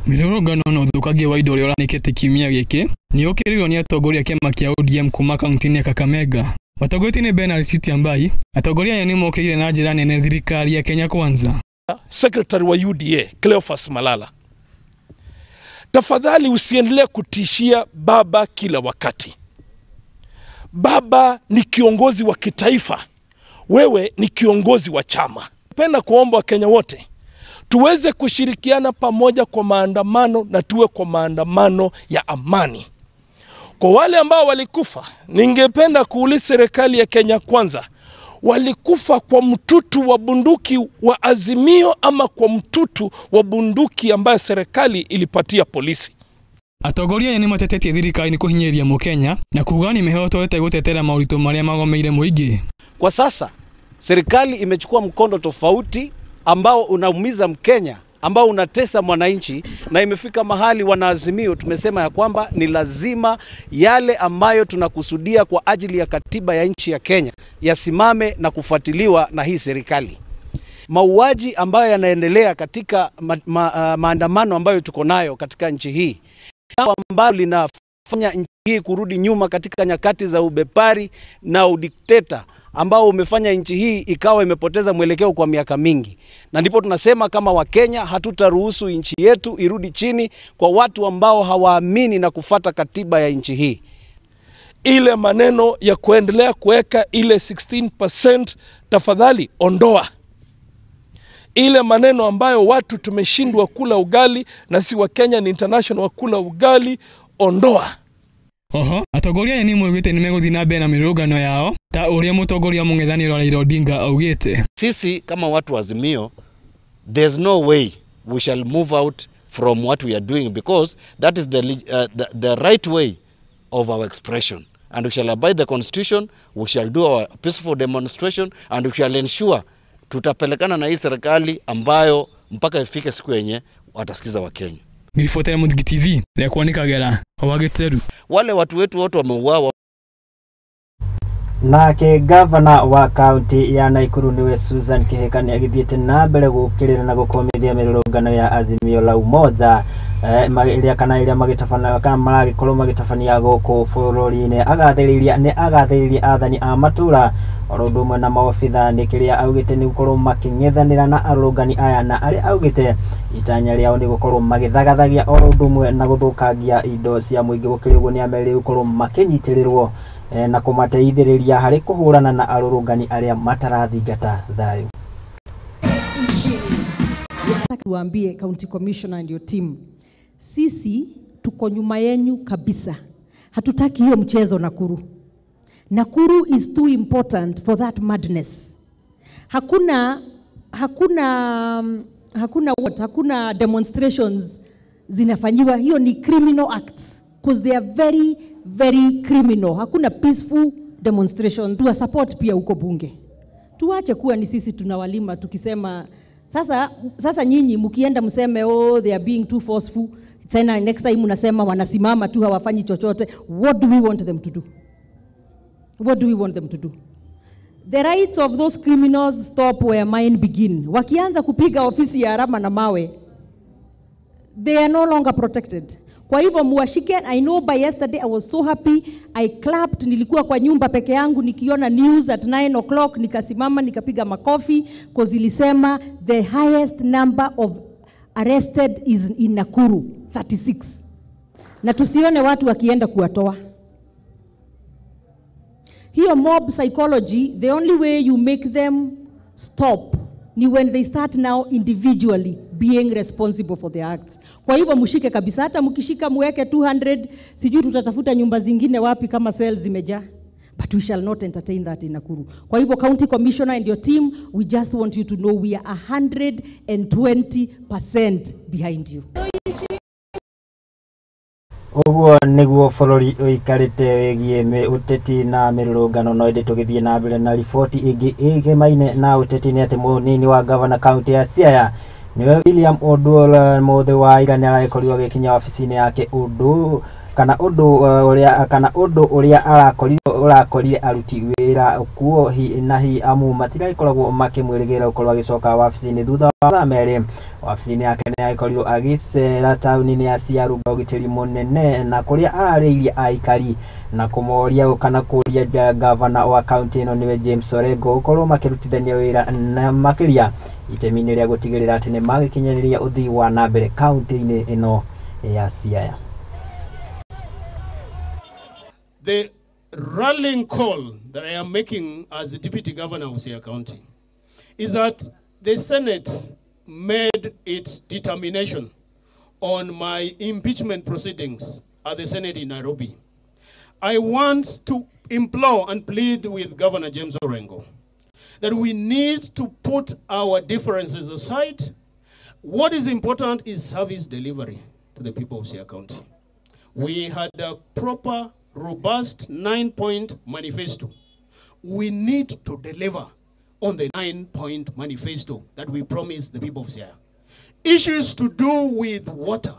[SPEAKER 6] Mĩrũrũngano na ũthũkangia wa indo ũrĩa ũranĩkĩte kiumia gĩkĩ nĩ ũkĩrĩirwo nĩ atongoria a kĩama kĩa ODM kuma kaunti-inĩ ya Kakamega. Matongoretio nĩ Bernard Sitiambai, atongoria aya nĩ mokĩrĩire na njĩra nene thirikari ya Kenya Kwanza.
[SPEAKER 5] Secretary wa UDA Cleophas Malala, tafadhali usiendelee kutishia baba kila wakati. Baba ni kiongozi wa kitaifa, wewe ni kiongozi wa chama. Napenda kuomba Wakenya wote tuweze kushirikiana pamoja kwa maandamano na tuwe kwa maandamano ya amani. Kwa wale ambao walikufa, ningependa kuuliza serikali ya Kenya Kwanza, walikufa kwa mtutu wa bunduki wa Azimio ama kwa mtutu wa bunduki ambayo serikali ilipatia polisi?
[SPEAKER 6] Atongoria aya nĩ matetetie thirikari nĩ kũhinyĩrĩria mũkenya na kuga nĩ mĩhotete gũtetera maũritũ marĩa magomeire mũingĩ.
[SPEAKER 7] Kwa sasa serikali imechukua mkondo tofauti ambao unaumiza Mkenya, ambao unatesa mwananchi, na imefika mahali wanaazimio tumesema ya kwamba ni lazima yale ambayo tunakusudia kwa ajili ya katiba ya nchi ya Kenya yasimame na kufuatiliwa na hii serikali. Mauaji ambayo yanaendelea katika maandamano ambayo tuko nayo katika nchi hii, ambalo linafanya nchi hii kurudi nyuma katika nyakati za ubepari na udikteta ambao umefanya nchi hii ikawa imepoteza mwelekeo kwa miaka mingi. Na ndipo tunasema kama Wakenya hatutaruhusu nchi yetu irudi chini kwa watu ambao hawaamini na kufata katiba ya nchi hii.
[SPEAKER 5] Ile maneno ya kuendelea kuweka ile 16% tafadhali ondoa. Ile maneno ambayo watu tumeshindwa kula ugali na si Wakenya ni international wa kula ugali, ondoa.
[SPEAKER 6] Oho, atongoria aya nĩ maugĩte nĩ megũthiĩ na mbere na mĩrũrũngano yao ta ũrĩa mũtongoria mũng'ethanĩro Raila Odinga augĩte.
[SPEAKER 24] Sisi kama watu wa Azimio, there's no way we shall move out from what we are doing because that is the right way of our expression, and we shall abide the constitution, we shall do our peaceful demonstration, and we shall ensure tutapelekana na hii serikali ambayo mpaka ifike siku yenye watasikiza Wakenya.
[SPEAKER 6] Nilifotera Muthingi TV ya kuanika gera wa Giteru.
[SPEAKER 24] Wale watu wetu wote wameuawa.
[SPEAKER 2] Nake gavana wa kaunti ya Nakuru niwe Susan Kihika nĩ agĩthiĩte na mbere gũũkĩrĩra na gũkomithia mĩrũrũngano ya Azimio la Umoja ĩrĩa kana ĩrĩa magĩtabana kana maragĩkorwo magĩtabania gũkũ bũrũri-inĩ. Agathĩrĩria nĩ agathĩrĩria athani a matũra oro ũndũ ũmwe na maobitha nĩ kĩrĩa augĩte nĩ gũkorwo makĩng'ethanĩra na arũrũngani aya, na arĩa augĩte itanya rĩao nĩ gũkorwo magĩthagathagia oro ũndũ ũmwe na gũthũkangia indo cia mũingĩ. Gũkĩrĩ ũguo nĩ amerire gũkorwo makĩnyitĩrĩrwo na kũmateithĩrĩria harĩ kũhũrana na arũrũngani arĩa matarathingata thayũ.
[SPEAKER 25] Tuambie County Commissioner and your team, sisi tuko nyuma yenyu kabisa. Hatutaki hiyo mchezo Nakuru. Nakuru is too important for that madness. Hakuna demonstrations zinafanyiwa, hiyo ni criminal acts because they are very very criminal. Hakuna peaceful demonstrations. Tuwa support pia huko bunge. Tuache kuwa ni sisi tunawalima tukisema sasa nyinyi mkienda mseme oh they are being too forceful. Tena next time unasema wanasimama tu hawafanyi chochote. What do we want them to do? What do we want them to do? The rights of those criminals stop where mine begin. Wakianza kupiga ofisi ya Arama na mawe, they are no longer protected. Kwa hivyo muwashike. I know by yesterday I was so happy. I clapped, nilikuwa kwa nyumba peke yangu nikiona news at 9 o'clock, nikasimama nikapiga makofi cause ilisema the highest number of arrested is in Nakuru, 36. Na tusione watu wakienda kuwatoa. Hiyo mob psychology, the only way you make them stop ni when they start now individually being responsible for their acts. Kwa hivyo mshike kabisa, hata mkishika muweke 200, sijui tutatafuta nyumba zingine wapi kama cells zimejaa. But we shall not entertain that in Nakuru. Kwa hivyo County Commissioner and your team, we just want you to know we are 120% behind you.
[SPEAKER 2] Ũguo nĩguo bũrũri ũikarĩte wĩgiĩ ũteti na mĩrũrũngano. No ĩndĩ tũgĩthiĩ na mbere na riboti ĩngĩ ĩgemaine na ũteti nĩ atĩ mũnini wa gavana kaunti ya Siaya nĩwe William Oduor mũthĩ wa ira nĩ aragĩkorirwo agĩkinya wabici-inĩ yake ũndũ kana ũndũ ũrĩa ũrakorire aruti wĩra kuo hi na hi amu matiragĩkoragwo makĩmwĩrĩgĩrĩra gũkorwo agĩcoka wabici-inĩ thutha wa mathaa merĩ. Wabici-inĩ yake nĩ agĩkorirwo agĩcera taũni-inĩ ya Siarumba ũgitĩri mũnene na kũrĩa ararĩirie aikari na kũmoria kana kũria gavana wa kaunti ĩno nĩwe James Orengo gũkorwo makĩrutithania wĩra na makĩria itemi-inĩ rĩa gũtigĩrĩra atĩ nĩ magĩkinyanĩria ũthii wa na mbere kaunti-inĩ ĩno ya Siaya.
[SPEAKER 8] The rallying call that I am making as the Deputy Governor of Siaya County is that the Senate made its determination on my impeachment proceedings at the Senate in Nairobi. I want to implore and plead with Governor James Orengo that we need to put our differences aside. What is important is service delivery to the people of Siaya County. We had a proper, robust 9-point manifesto. We need to deliver on the 9-point manifesto that we promised the people of Siaya. Issues to do with water,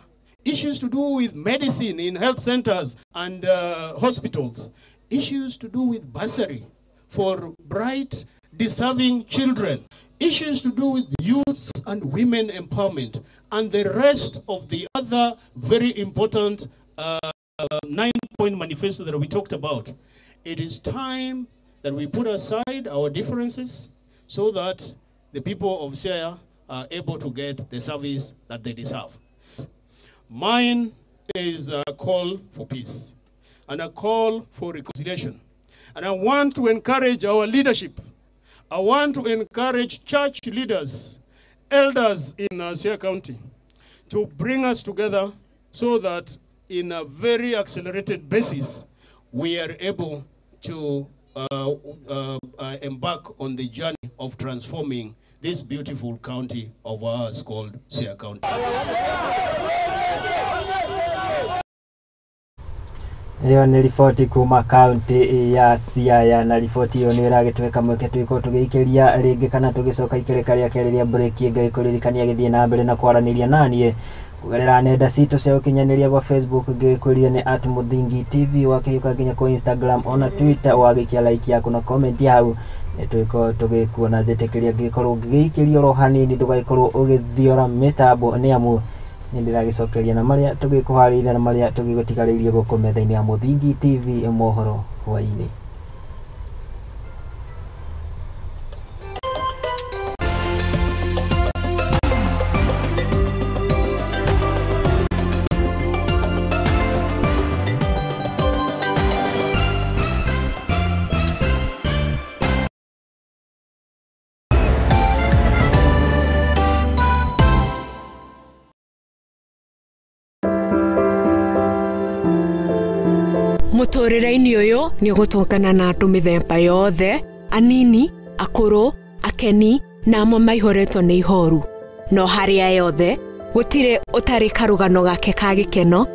[SPEAKER 8] issues to do with medicine in health centers and hospitals, issues to do with bursary for bright, deserving children, issues to do with youth and women empowerment, and the rest of the other very important 9-point manifesto that we talked about. It is time that we put aside our differences so that the people of Siaya are able to get the service that they deserve. Mine is a call for peace and a call for reconciliation. And I want to encourage our leadership. I want to encourage church leaders, elders in Siaya County, to bring us together so that in a very accelerated basis, we are able to embark on the journey of transforming this beautiful county of ours called Siaya County.
[SPEAKER 2] Ĩyo nĩ riboti kuma kaunti ya Siaya, na riboti ĩyo nĩ ĩragĩtweka mweke twĩkorwo tũgĩikĩria rĩngĩ kana tũgĩcoka ikereka rĩa kerĩ rĩa break. Ngagĩkũririkania gĩthiĩ na mbere na kwaranĩria naniĩ kũgerera nenda citũ cia ũkinyanĩria gwa Facebook, ngĩkwĩrire nĩ @Muthingi TV, wakĩhiũka nginya kwa Instagram ona Twitter, wagĩikia like yaku na comment hau nĩtũgĩkorwo tũgĩkuona. Njĩtĩkĩria ngĩkorwo ngĩgĩikĩria oro hanini ndũgagĩkorwo ũgĩthiora mĩtambo nĩ amu nĩ ndĩragĩcokeria na marĩa tũgĩkũharĩirie na marĩa tũgĩgũtigarĩirie gũkũ metha-inĩ ya Muthingi TV mohoro hwaĩ-inĩ.
[SPEAKER 9] Mũtũrĩre-inĩ ũyũ nĩ ũgũtũngana na andũ mĩthemba yothe, anini, akũrũ, akeni na amwe maihũrĩtwo nĩ ihoru. No harĩa yothe gũtirĩ ũtarĩ karũgano gake ka gĩkeno,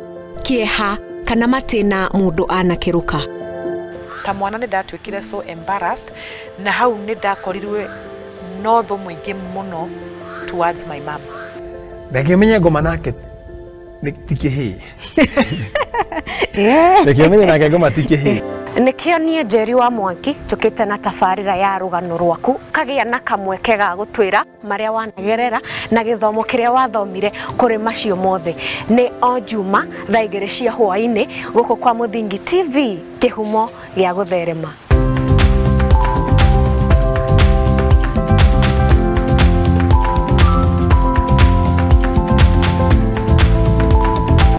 [SPEAKER 9] kĩeha kana matĩna mũndũ anakĩrũka.
[SPEAKER 10] Ta mwana nĩ ndatuĩkire so embarrassed, na hau nĩ ndakorirwe no thũ mũingĩ mũno towards my mom.
[SPEAKER 11] Ndangĩmenya ngoma nake ti kĩhĩĩ. Ndangĩmenya nake ngoma ti kĩhĩĩ.
[SPEAKER 9] Nĩkĩo niĩ Njeri wa Mwangi njũkĩte na tabarĩra ya rũgano rwaku kagĩa na kamweke ga gũtwĩra marĩa wanagerera na gĩthomo kĩrĩa wathomire kũrĩ macio mothe. Nĩ o Juma thaa 2 cia hwaĩ-inĩ gũkũ kwa Mũthingi TV, kĩhumo gĩa gũtherema.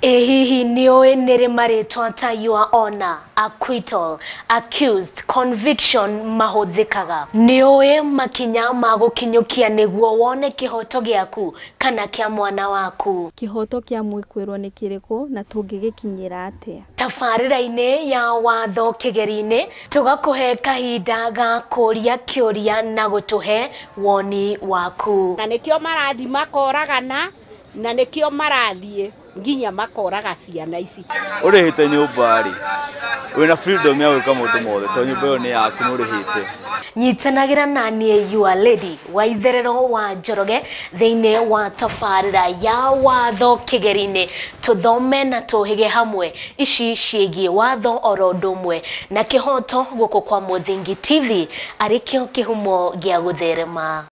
[SPEAKER 12] Ĩ hihi nĩũĩ nĩrĩ marĩtwa ta your honor, acquittal, accused, conviction mahũthĩkaga? Nĩũĩ makinya ma gũkinyũkia nĩguo wone kĩhoto gĩaku kana kĩa mwana waku?
[SPEAKER 13] Kĩhoto kĩa mwĩkwĩrwo nĩ kĩrĩkũ na tũngĩgĩkinyĩra atĩa?
[SPEAKER 12] Tabarĩra-inĩ ya watho kĩgeri-inĩ tũgakũhe kahinda ga kũria kĩũria na gũtũhe woni waku.
[SPEAKER 14] Na nĩkĩo marathiĩ makoragana, na nĩkĩo marathiĩ nginya makoraga ciana ici.
[SPEAKER 15] Ũrĩhĩte nyũmba rĩ, wĩna freedom ya gwĩka maũndũ mothe tondũ nyũmba ĩyo nĩ yaku nĩ ũrĩhĩte.
[SPEAKER 12] Nyitanagĩra na niĩ your lady wa itherero wa Njoroge thĩinĩ wa tabarĩra ya watho kĩgeri-inĩ, tũthome na tũhĩge hamwe ici ciĩgiĩ watho oro ũndũ ũmwe na kĩhoto gũkũ kwa Mũthingi TV arĩ kĩo kĩhumo gĩa gũtherema.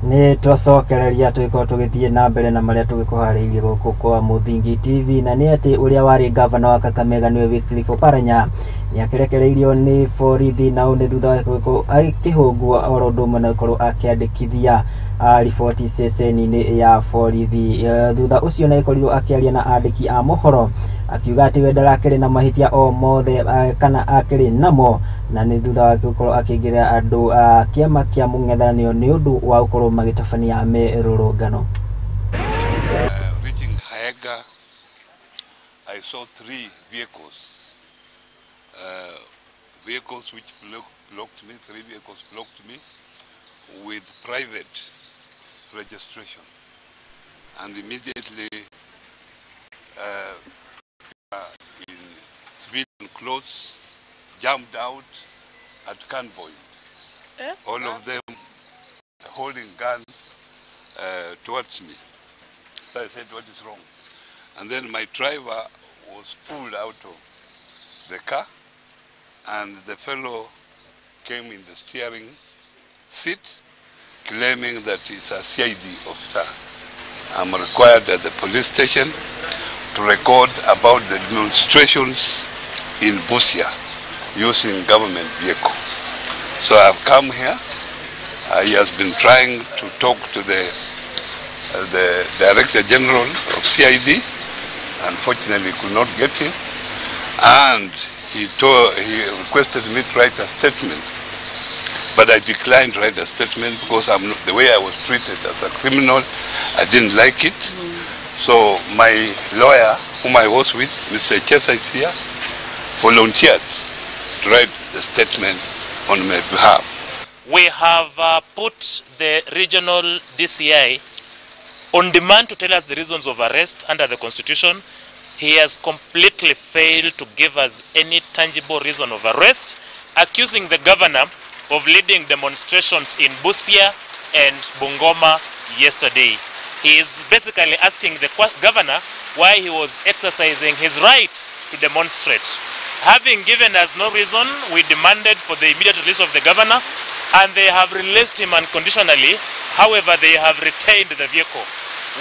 [SPEAKER 2] Nĩ twacokereria tũgĩkorwo tũgĩthiĩ na mbere na marĩa tũgĩkũharĩirie gũkũ kwa Mũthingi TV, na nĩ atĩ ũrĩa warĩ gavana wa Kakamega nĩwe Wycliffe Oparanya nĩ akĩrekereirio nĩ borithi, na ũũ nĩ thutha wa gũkorwo akĩhũngwo oro ũndũ ũmwe na gũkorwo akĩandĩkithia riboti ceceni-inĩ ya borithi. Thutha ũcio nĩ akorirwo akĩaria na andĩki a mohoro akiuga atĩ we ndarakĩrĩ na mahĩtia o mothe kana akĩrĩ namo, na nĩ thutha wa gũkorwo akĩingĩrĩra andũ a kĩama kĩa mũng'ethanĩro nĩ ũndũ wa gũkorwo magĩtabania mĩrũrũngano.
[SPEAKER 17] Reaching Haega, I saw 3 vehicles. Vehicles which blocked me, 3 vehicles blocked me with private registration. And immediately in civilian clothes jumped out at convoy. All of them holding guns towards me. So I said, what is wrong? And then my driver was pulled out of the car, and the fellow came in the steering seat claiming that he's a CID officer. I'm required at the police station to record about the demonstrations in Busia using government vehicle. So I've come here. He has been trying to talk to the Director General of CID. Unfortunately, could not get him. And he requested me to write a statement. But I declined to write a statement because the way I was treated as a criminal, I didn't like it. So my lawyer, whom I was with, Mr. Chesa is here, volunteered to write the statement on my behalf.
[SPEAKER 26] We have put the regional DCI on demand to tell us the reasons of arrest under the Constitution. He has completely failed to give us any tangible reason of arrest, accusing the governor of leading demonstrations in Busia and Bungoma yesterday. He is basically asking the governor why he was exercising his right to demonstrate. Having given us no reason, we demanded for the immediate release of the governor, and they have released him unconditionally. However, they have retained the vehicle.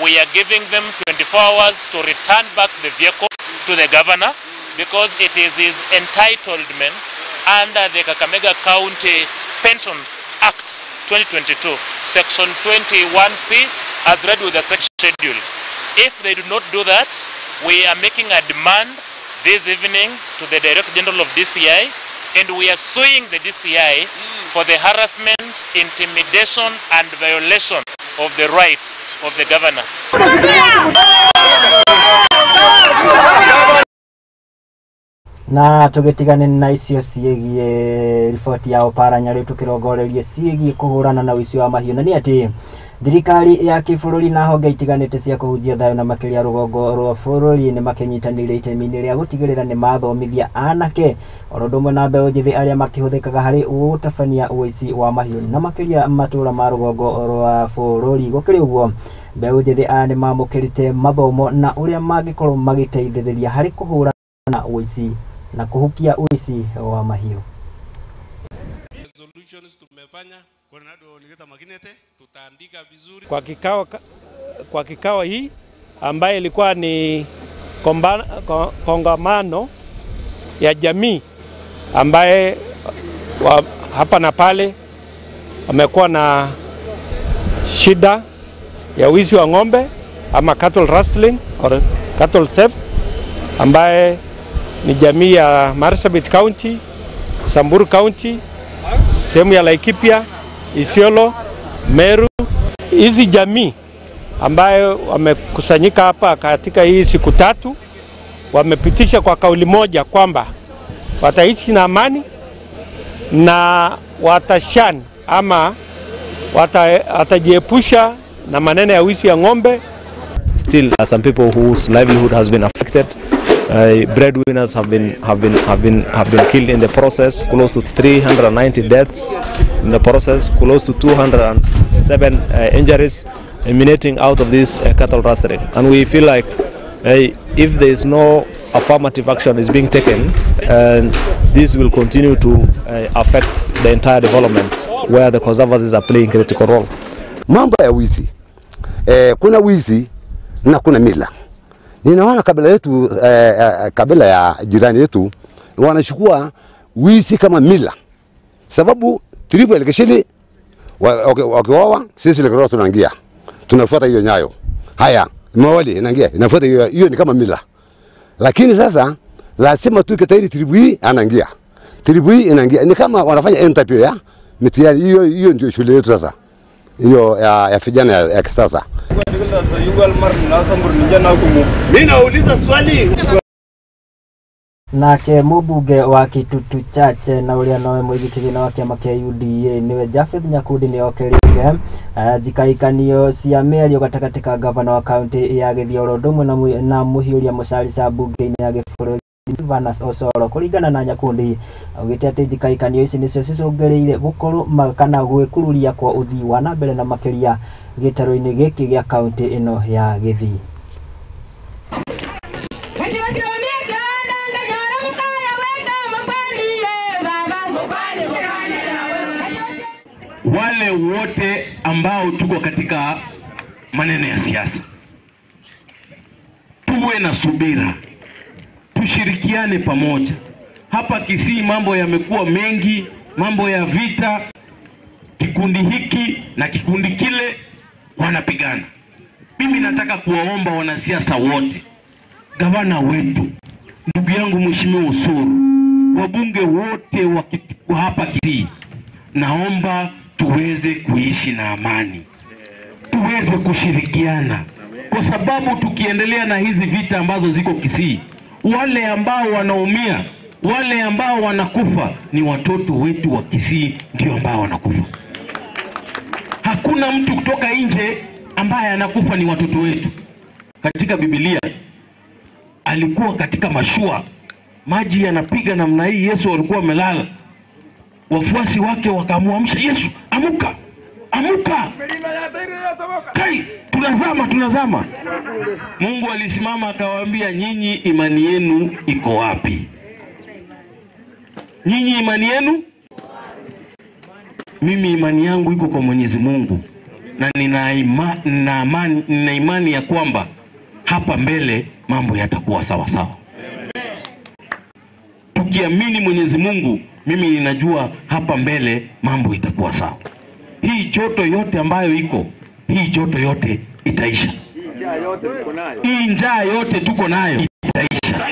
[SPEAKER 26] We are giving them 24 hours to return back the vehicle to the governor, because it is his entitlement under the Kakamega County Pension Act 2022, Section 21C, as read with the section schedule. If they do not do that, we are making a demand this evening to the Director General of DCI, and we are suing the DCI for the harassment, intimidation, and violation of the rights of the governor.
[SPEAKER 2] Na tugitigane na icio ciĩgiĩ riboti ya Oparanya rĩu tũkĩrongorerie ciĩgiĩ kũhũrana na ũici wa mahiũ, na nĩ atĩ thirikari ya kĩbũrũri na honge itiganĩte cia kũhunjia thayũ na makĩria rũgongo rwa bũrũri nĩ makĩnyitanĩire itemi-inĩ rĩa gũtigĩrĩra nĩ mathomithia anake oro ũndũ ũmwe na mbeũ njĩthĩ arĩa makĩhũthĩkaga harĩ gũtabania ũici wa mahiũ na makĩria matũũra ma rũgongo rwa bũrũri. Gũkĩrĩ ũguo, mbeũ njĩthĩ aya nĩ mamũkĩrĩte mathomo na ũrĩa mangĩkorwo magĩteithĩrĩria harĩ kũhũrana na ũici na kũhukia ũici wa mahiũ.
[SPEAKER 3] Resolutions tumefanya tutaandika vizuri
[SPEAKER 16] kwa kikao hii ambaye ilikuwa ni kongamano ya jamii ambaye hapa na pale wamekuwa na shida ya wizi wa ng'ombe ama cattle rustling or cattle theft, ambaye ni jamii ya Marsabit County, Samburu County, sehemu ya Laikipia, Isiolo, Meru. Hizi jamii ambayo wamekusanyika hapa katika hii siku tatu wamepitisha kwa kauli moja kwamba wataishi na amani na watashan ama watajiepusha na maneno ya wizi ya ng'ombe.
[SPEAKER 18] Still some people whose livelihood has been affected. Breadwinners have been killed in the process, close to 390 deaths in the process, close to 207 injuries emanating out of this cattle rustling. And we feel like if there is no affirmative action is being taken, this will continue to affect the entire development where the conservancies are playing critical role.
[SPEAKER 19] Mambo ya wizi, kuna wizi na kuna mila. Ninaona kabila yetu, kabila ya jirani yetu wanachukua wizi kama mila. Sababu tribu ya Lekeshili wakioa, sisi Lekero tunaingia. Tunafuata hiyo nyayo. Haya, mawali inaingia, inafuata hiyo, hiyo ni kama mila. Lakini sasa lazima tu kitairi tribu hii anaingia. Tribu hii inaingia. Ni kama wanafanya interview ya mitihani hiyo, hiyo ndio shule yetu sasa. Hiyo ya vijana ya kisasa.
[SPEAKER 20] Mimi nauliza swali.
[SPEAKER 2] Nake mũmbunge wa Kitutu Chache na ũrĩa nowe mũigĩkĩri wa kĩama kĩa UDA nĩwe Japheth Nyakundi nĩ okĩrĩire njikaikanio cia mĩario gatagatĩ ka gavana wa kaunti ya Gĩthiĩ oro ũndũ ũmwe na mũhiũria mũcarica mbunge-inĩ ya gĩbũrũri Silvanus Osoro. Kũringana na Nyakundi, augĩte atĩ njikaikanio ici nĩcio cicũngĩrĩire gũkorwo kana gwĩkururia kwa ũthii wa na mbere na makĩria gĩtarũ-inĩ gĩkĩ gĩa kaunti ĩno ya Gĩthii.
[SPEAKER 21] Wale wote ambao tuko katika maneno ya siasa, tuwe na subira, tushirikiane pamoja. Hapa Kisii mambo yamekuwa mengi, mambo ya vita, kikundi hiki na kikundi kile wanapigana. Mimi nataka kuwaomba wanasiasa wote, gavana wetu, ndugu yangu Mheshimiwa Osoro, wabunge wote wa hapa Kisii, naomba tuweze kuishi na amani, tuweze kushirikiana, kwa sababu tukiendelea na hizi vita ambazo ziko Kisii, wale ambao wanaumia, wale ambao wanakufa ni watoto wetu wa Kisii, ndio ambao wanakufa. Hakuna mtu kutoka nje ambaye anakufa, ni watoto wetu. Katika Biblia alikuwa katika mashua, maji yanapiga namna hii, Yesu alikuwa amelala. Wafuasi wake wakamuamsha Yesu, amuka, amuka, kai, tunazama, tunazama. Mungu alisimama akawaambia, nyinyi imani yenu iko wapi? Nyinyi imani yenu? Mimi imani yangu iko kwa Mwenyezi Mungu, na nina imani ya kwamba hapa mbele mambo yatakuwa sawa sawa. Tukiamini Mwenyezi Mungu, mimi ninajua hapa mbele mambo itakuwa sawa. Hii joto yote ambayo iko, hii joto yote itaisha. Hii njaa yote tuko nayo itaisha.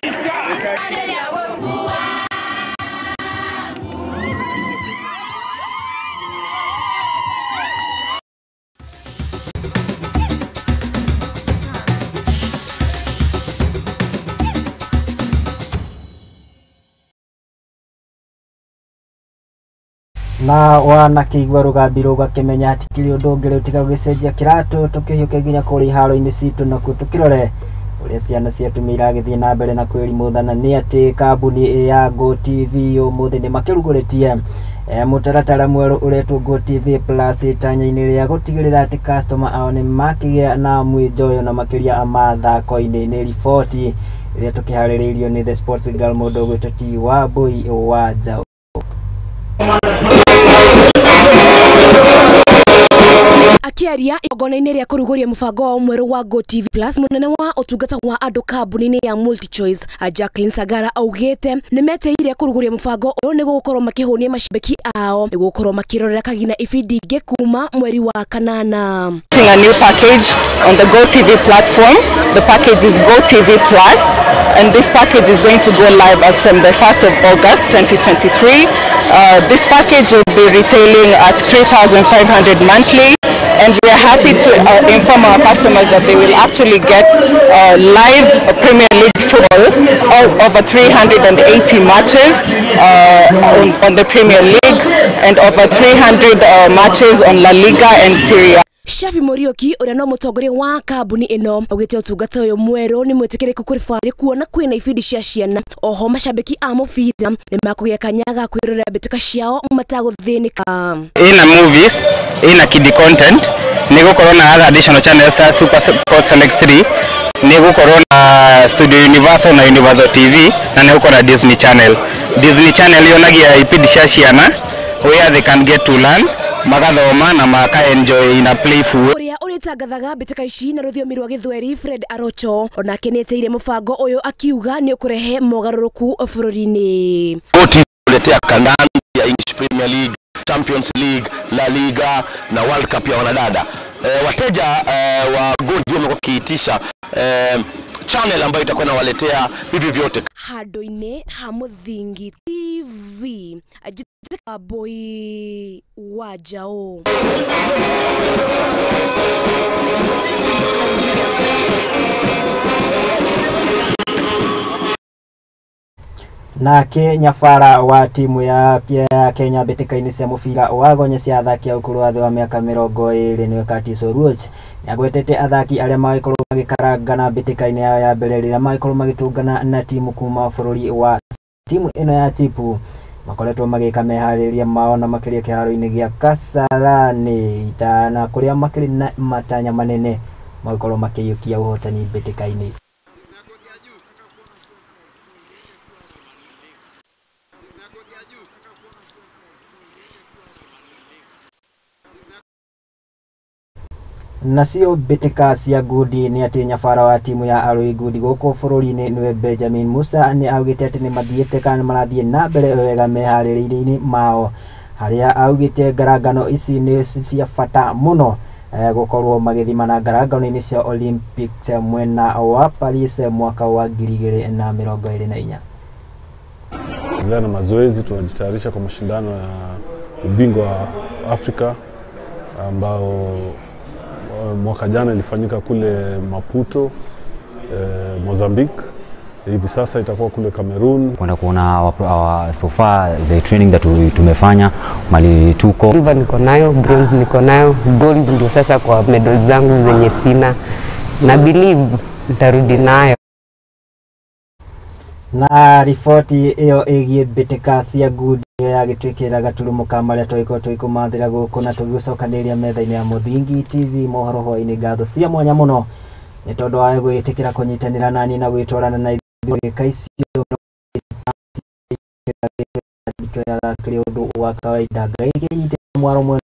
[SPEAKER 2] Na wanakĩigua rũgambi rũgakĩmenya hatikĩrĩ ũndũ ũngĩ rĩu tiga gũgĩcenjia kĩratũ tũkĩhiũke nginya kũrĩa iharo-inĩ citũ nakuo tũkĩrore ũrĩa ciana cia atumia iragĩthiĩ na mbere na kwĩrimũthana. Nĩ atĩ kambuni ya GOtv ũmũthĩ nĩ makĩrugũrĩtie mũtaratara mwerũ ũretwo GOtv Plus itanya-inĩ rĩa gũtigĩrĩra atĩ customer ao nĩ makĩgĩa na mwĩnjoyo na makĩria mathako-inĩ. Nĩ riboti ĩrĩa tũkĩharĩrĩirio nĩ The Sports Girl mũndũ ũgwĩtwo T Wambui wa Njaũ.
[SPEAKER 12] Akiaria igongona-inĩ rĩa kũrugũria mũbango wa mwerũ wa GOtv Plus, mũnene wa ũtungata wa andũ kambuni-inĩ ya MultiChoice Jacqueline Sagara augĩte nĩ meteire kũrugũria mũbango ũyũ nĩ gũkorwo makĩhũnia macambĩki ao nĩ gũkorwo makĩrorera kagina ibindi ingĩ kuma mweri wa kanana.
[SPEAKER 1] A new package on the GOtv platform. The package is GOtv Plus, and this package is going to go live as from the 1st of August 2023. This package will be retailing at 3,500 monthly, and we are happy to inform our customers that they will actually get live Premier League football, over 380 matches on the Premier League, and over 300 matches on La Liga and Serie A.
[SPEAKER 12] Shafi Morioki ũrĩa no mũtongoria wa kambuni ĩno augĩte ũtungata ũyũ mwerũ nĩ mwĩtĩkĩrĩku kũrĩ bamĩrĩ kuona kwĩna ibindi cia ciana. Oho macambĩki a mũbira nĩ makũgĩa kanya ga kwĩrorera mbĩtĩka ciao matagũthĩnĩka.
[SPEAKER 3] Ina movies, ina kid content, nĩ gũkorwo na other additional channels ta Super Sport Select 3, nĩ gũkorwo na Studio Universal na Universal TV, na nĩ gũkorwo na Disney Channel. Disney Channel yonagia ibindi cia ciana where they can get to learn, magathoma na maka enjoy in a playful way.
[SPEAKER 12] Ũrĩa ũrĩtangathaga mbĩtĩka ici na rũthiomi rwa Gĩthweri Fred Arocho onake nĩeteire mũbango ũyũ akiuga nĩ ũkũrehe mogarũrũku bũrũri-inĩ.
[SPEAKER 4] Kuletea kandanda ya English Premier League, Champions League, La Liga na World Cup ya wanadada. Wateja wa GOtv wamekuwa wakiitisha channel ambayo itakuwa inawaletea hivi vyote.
[SPEAKER 12] Handũ-inĩ ha Mũthingi TV, Wambui wa Njaũ.
[SPEAKER 2] Nake nyabara wa timu ya Kenya mbĩtĩka-inĩ cia mũbira wa gonye cia athaki a ũkũrũ wa thĩ wa mĩaka 20 nĩwe Curtis Oluoch nĩagwetete athaki arĩa magĩkorwo magĩkarangana mbĩtĩka-inĩ yao ya mbere rĩrĩa magĩkorwo magĩtũngana na timu kuma bũrũri wa timu ĩno ya Chipu makoretwo magĩka meharĩria mao na makĩria kĩharo-inĩ gĩa Kasarani na kũrĩa makĩrĩ na matanya manene magĩkorwo makĩiyũkia ũhotani mbĩtĩka-inĩ. Nacio mbĩtĩka cia ngundi nĩ atĩ nyabara wa timu ya Arũi Ngundi gũkũ bũrũri-inĩ nĩwe Benjamin Musa nĩ augĩte atĩ nĩ mathiĩte kana marathiĩ na mbere wega meharĩrĩria-inĩ mao harĩa augĩte ngarangano ici nĩ cia bata mũno gũkorwo magĩthimana ngarangano-inĩ cia Olympics mwena wa Paris mwaka wa 2024.
[SPEAKER 7] Tunaendelea na mazoezi, tunajitayarisha kwa mashindano ya ubingwa wa Afrika ambao mwaka jana ilifanyika kule Maputo, Mozambique. Hivi sasa itakuwa kule Cameroon.
[SPEAKER 22] Kwenda kuona so far the training that tumefanya mali tuko.
[SPEAKER 23] Silver niko nayo, bronze niko nayo, gold ndio sasa kwa medals zangu zenye sina, na believe nitarudi nayo.
[SPEAKER 2] Na riboti ĩyo ĩgiĩ mbĩtĩka cia ngundi yagĩtuĩkĩra gaturumo ka marĩa tũgĩkorwo tũgĩkũmathĩra gũkũ na tũgĩgũcokanĩrĩria metha-inĩ ya Mũthingi TV mohoro hwaĩ-inĩ. Ngatho cia mwanya mũno nĩ tondũ wa gwĩtĩkĩra kũnyitanĩra nani na gwĩtwarana na ithuĩ icio kĩrĩ ũndũ wa kawaida. Ngai kĩnyite mwaro mwena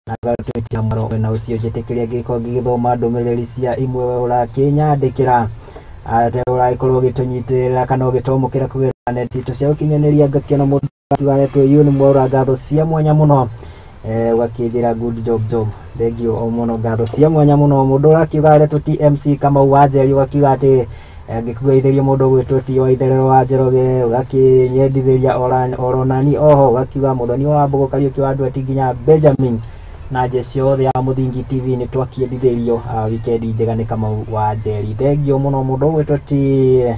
[SPEAKER 2] na gatwĩtia mwaro mwena ũcio. Njĩtĩkĩria ngĩkorwo ngĩgĩthoma ndũmĩrĩri cia imwe we ũrakĩnyandĩkĩra ate ũragĩkorwo ũgĩtũnyitĩrĩra kana ũgĩtwamũkĩra kũgerera nenda citũ cia ũkinyanĩria. Ngakĩona mũndũ akiuga yu nĩ mwaura ngatho cia mwanya mũno, ũgakĩnjĩra good job job, thank you o mũno, ngatho cia mwanya mũno. Mũndũ ũrakiuga aretwo TMC Kamau wa Njeri, ũgakiuga atĩ ngĩkũgeithĩria mũndũ ũgwĩtwo T wa Itherero wa Njoroge, ũgakĩnyendithĩria oronani oho, ũgakiuga Mũthoni wa Mbũgũ Kariũki wa Ndweti nginya Benjamin na jeshi yothe ya Mũthingi TV nĩ twakĩendithĩrio wikendi njega nĩ Kamau wa Njeri, thank you mũno. Mũndũ ũgwĩtwo T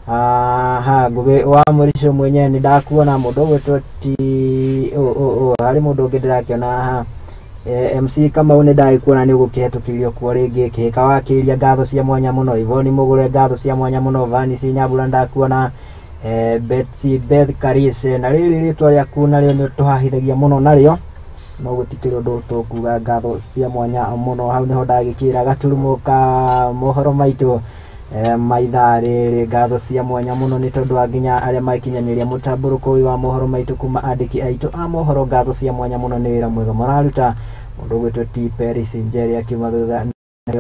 [SPEAKER 2] aha Ngũgĩ wa Mũricio mwenyewe nĩ ndakuona. Mũndũ ũgwĩtwo T harĩ mũndũ ũngĩ ndĩrakĩona haha. MC Kamau nĩ ndagĩkuona nĩ ũgũkĩhetũkĩrio kuo rĩngĩ. Kĩhĩka wa Kĩria, ngatho cia mwanya mũno. Ivoni Mũgũre, ngatho cia mwanya mũno. Vani Nyambura ndakuona. Betsy Beth Karis, na rĩrĩ rĩtwa rĩaku narĩo nĩ tũhahithagia mũno narĩo, no gũtikĩrĩ ũndũ tũkuga, ngatho cia mwanya mũno. Hau nĩho ndagĩkĩra gaturumo ka mohoro maitũ maithaa rĩrĩ. Ngatho cia mwanya mũno nĩ tondũ wa nginya arĩa makinyanĩria mũtambũrũko ũyũ wa mohoro maitũ kuma andĩki aitũ a mohoro, ngatho cia mwanya mũno nĩ wĩra mwega mararuta. Mũndũ ũgwĩtwo T Paris Njeri akiuma thutha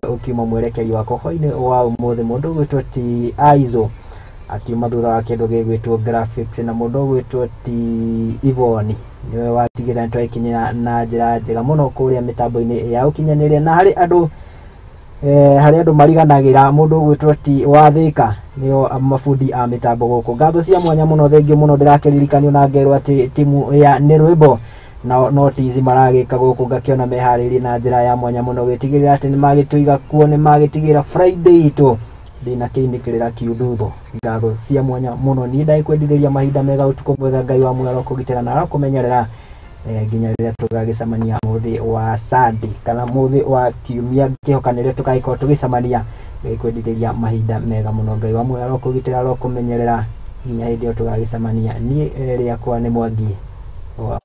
[SPEAKER 2] ũkiuma mwerekeri wakwa hwainĩ wa ũmũthĩ. Mũndũ ũgwĩtwo T Aizo akiuma thutha wa kĩndũ gĩgwĩtwo graphics, na mũndũ ũgwĩtwo T Ivoni nĩwe watigĩra nĩtwakinyĩra na njĩra njega mũno kũrĩa mĩtambo-inĩ ya ũkinyanĩria. Na harĩ andũ harĩ andũ mariganagĩra, mũndũ ũgwĩtwo T Wathĩka nĩo mabundi a mĩtambo gũkũ. Ngatho cia mwanya mũno, thengiũ mũno. Ndĩrakĩririkanio na ngerwo atĩ timu ya nĩ rwĩmbo nao no tizi maragĩka gũkũ, ngakĩona meharĩirie na njĩra ya mwanya mũno gĩtigĩrĩra atĩ nĩmagĩtũiga kuo, nĩmagĩtigĩra Friday itũ ndĩna kĩinĩkĩrĩra kiundutho. Ngatho cia mwanya mũno. Niĩ ndagĩkwendithĩria mahinda mega, ũtukũ mwega. Ngai wa muoyo arokũgitĩra na arokũmenyerera nginya rĩrĩa tũgagĩcemania mũthĩ wa Sunday kana mũthĩ wa kiumia, ngĩhoka nĩrĩo tũgagĩkorwo tũgĩcemania. Ngĩkwendithĩria mahinda mega mũno. Ngai wa muoyo arokũgitĩra, arokũmenyerera nginya hĩndĩ ĩyo tũgagĩcemania. Niĩ rĩakwa nĩ Mwangi wa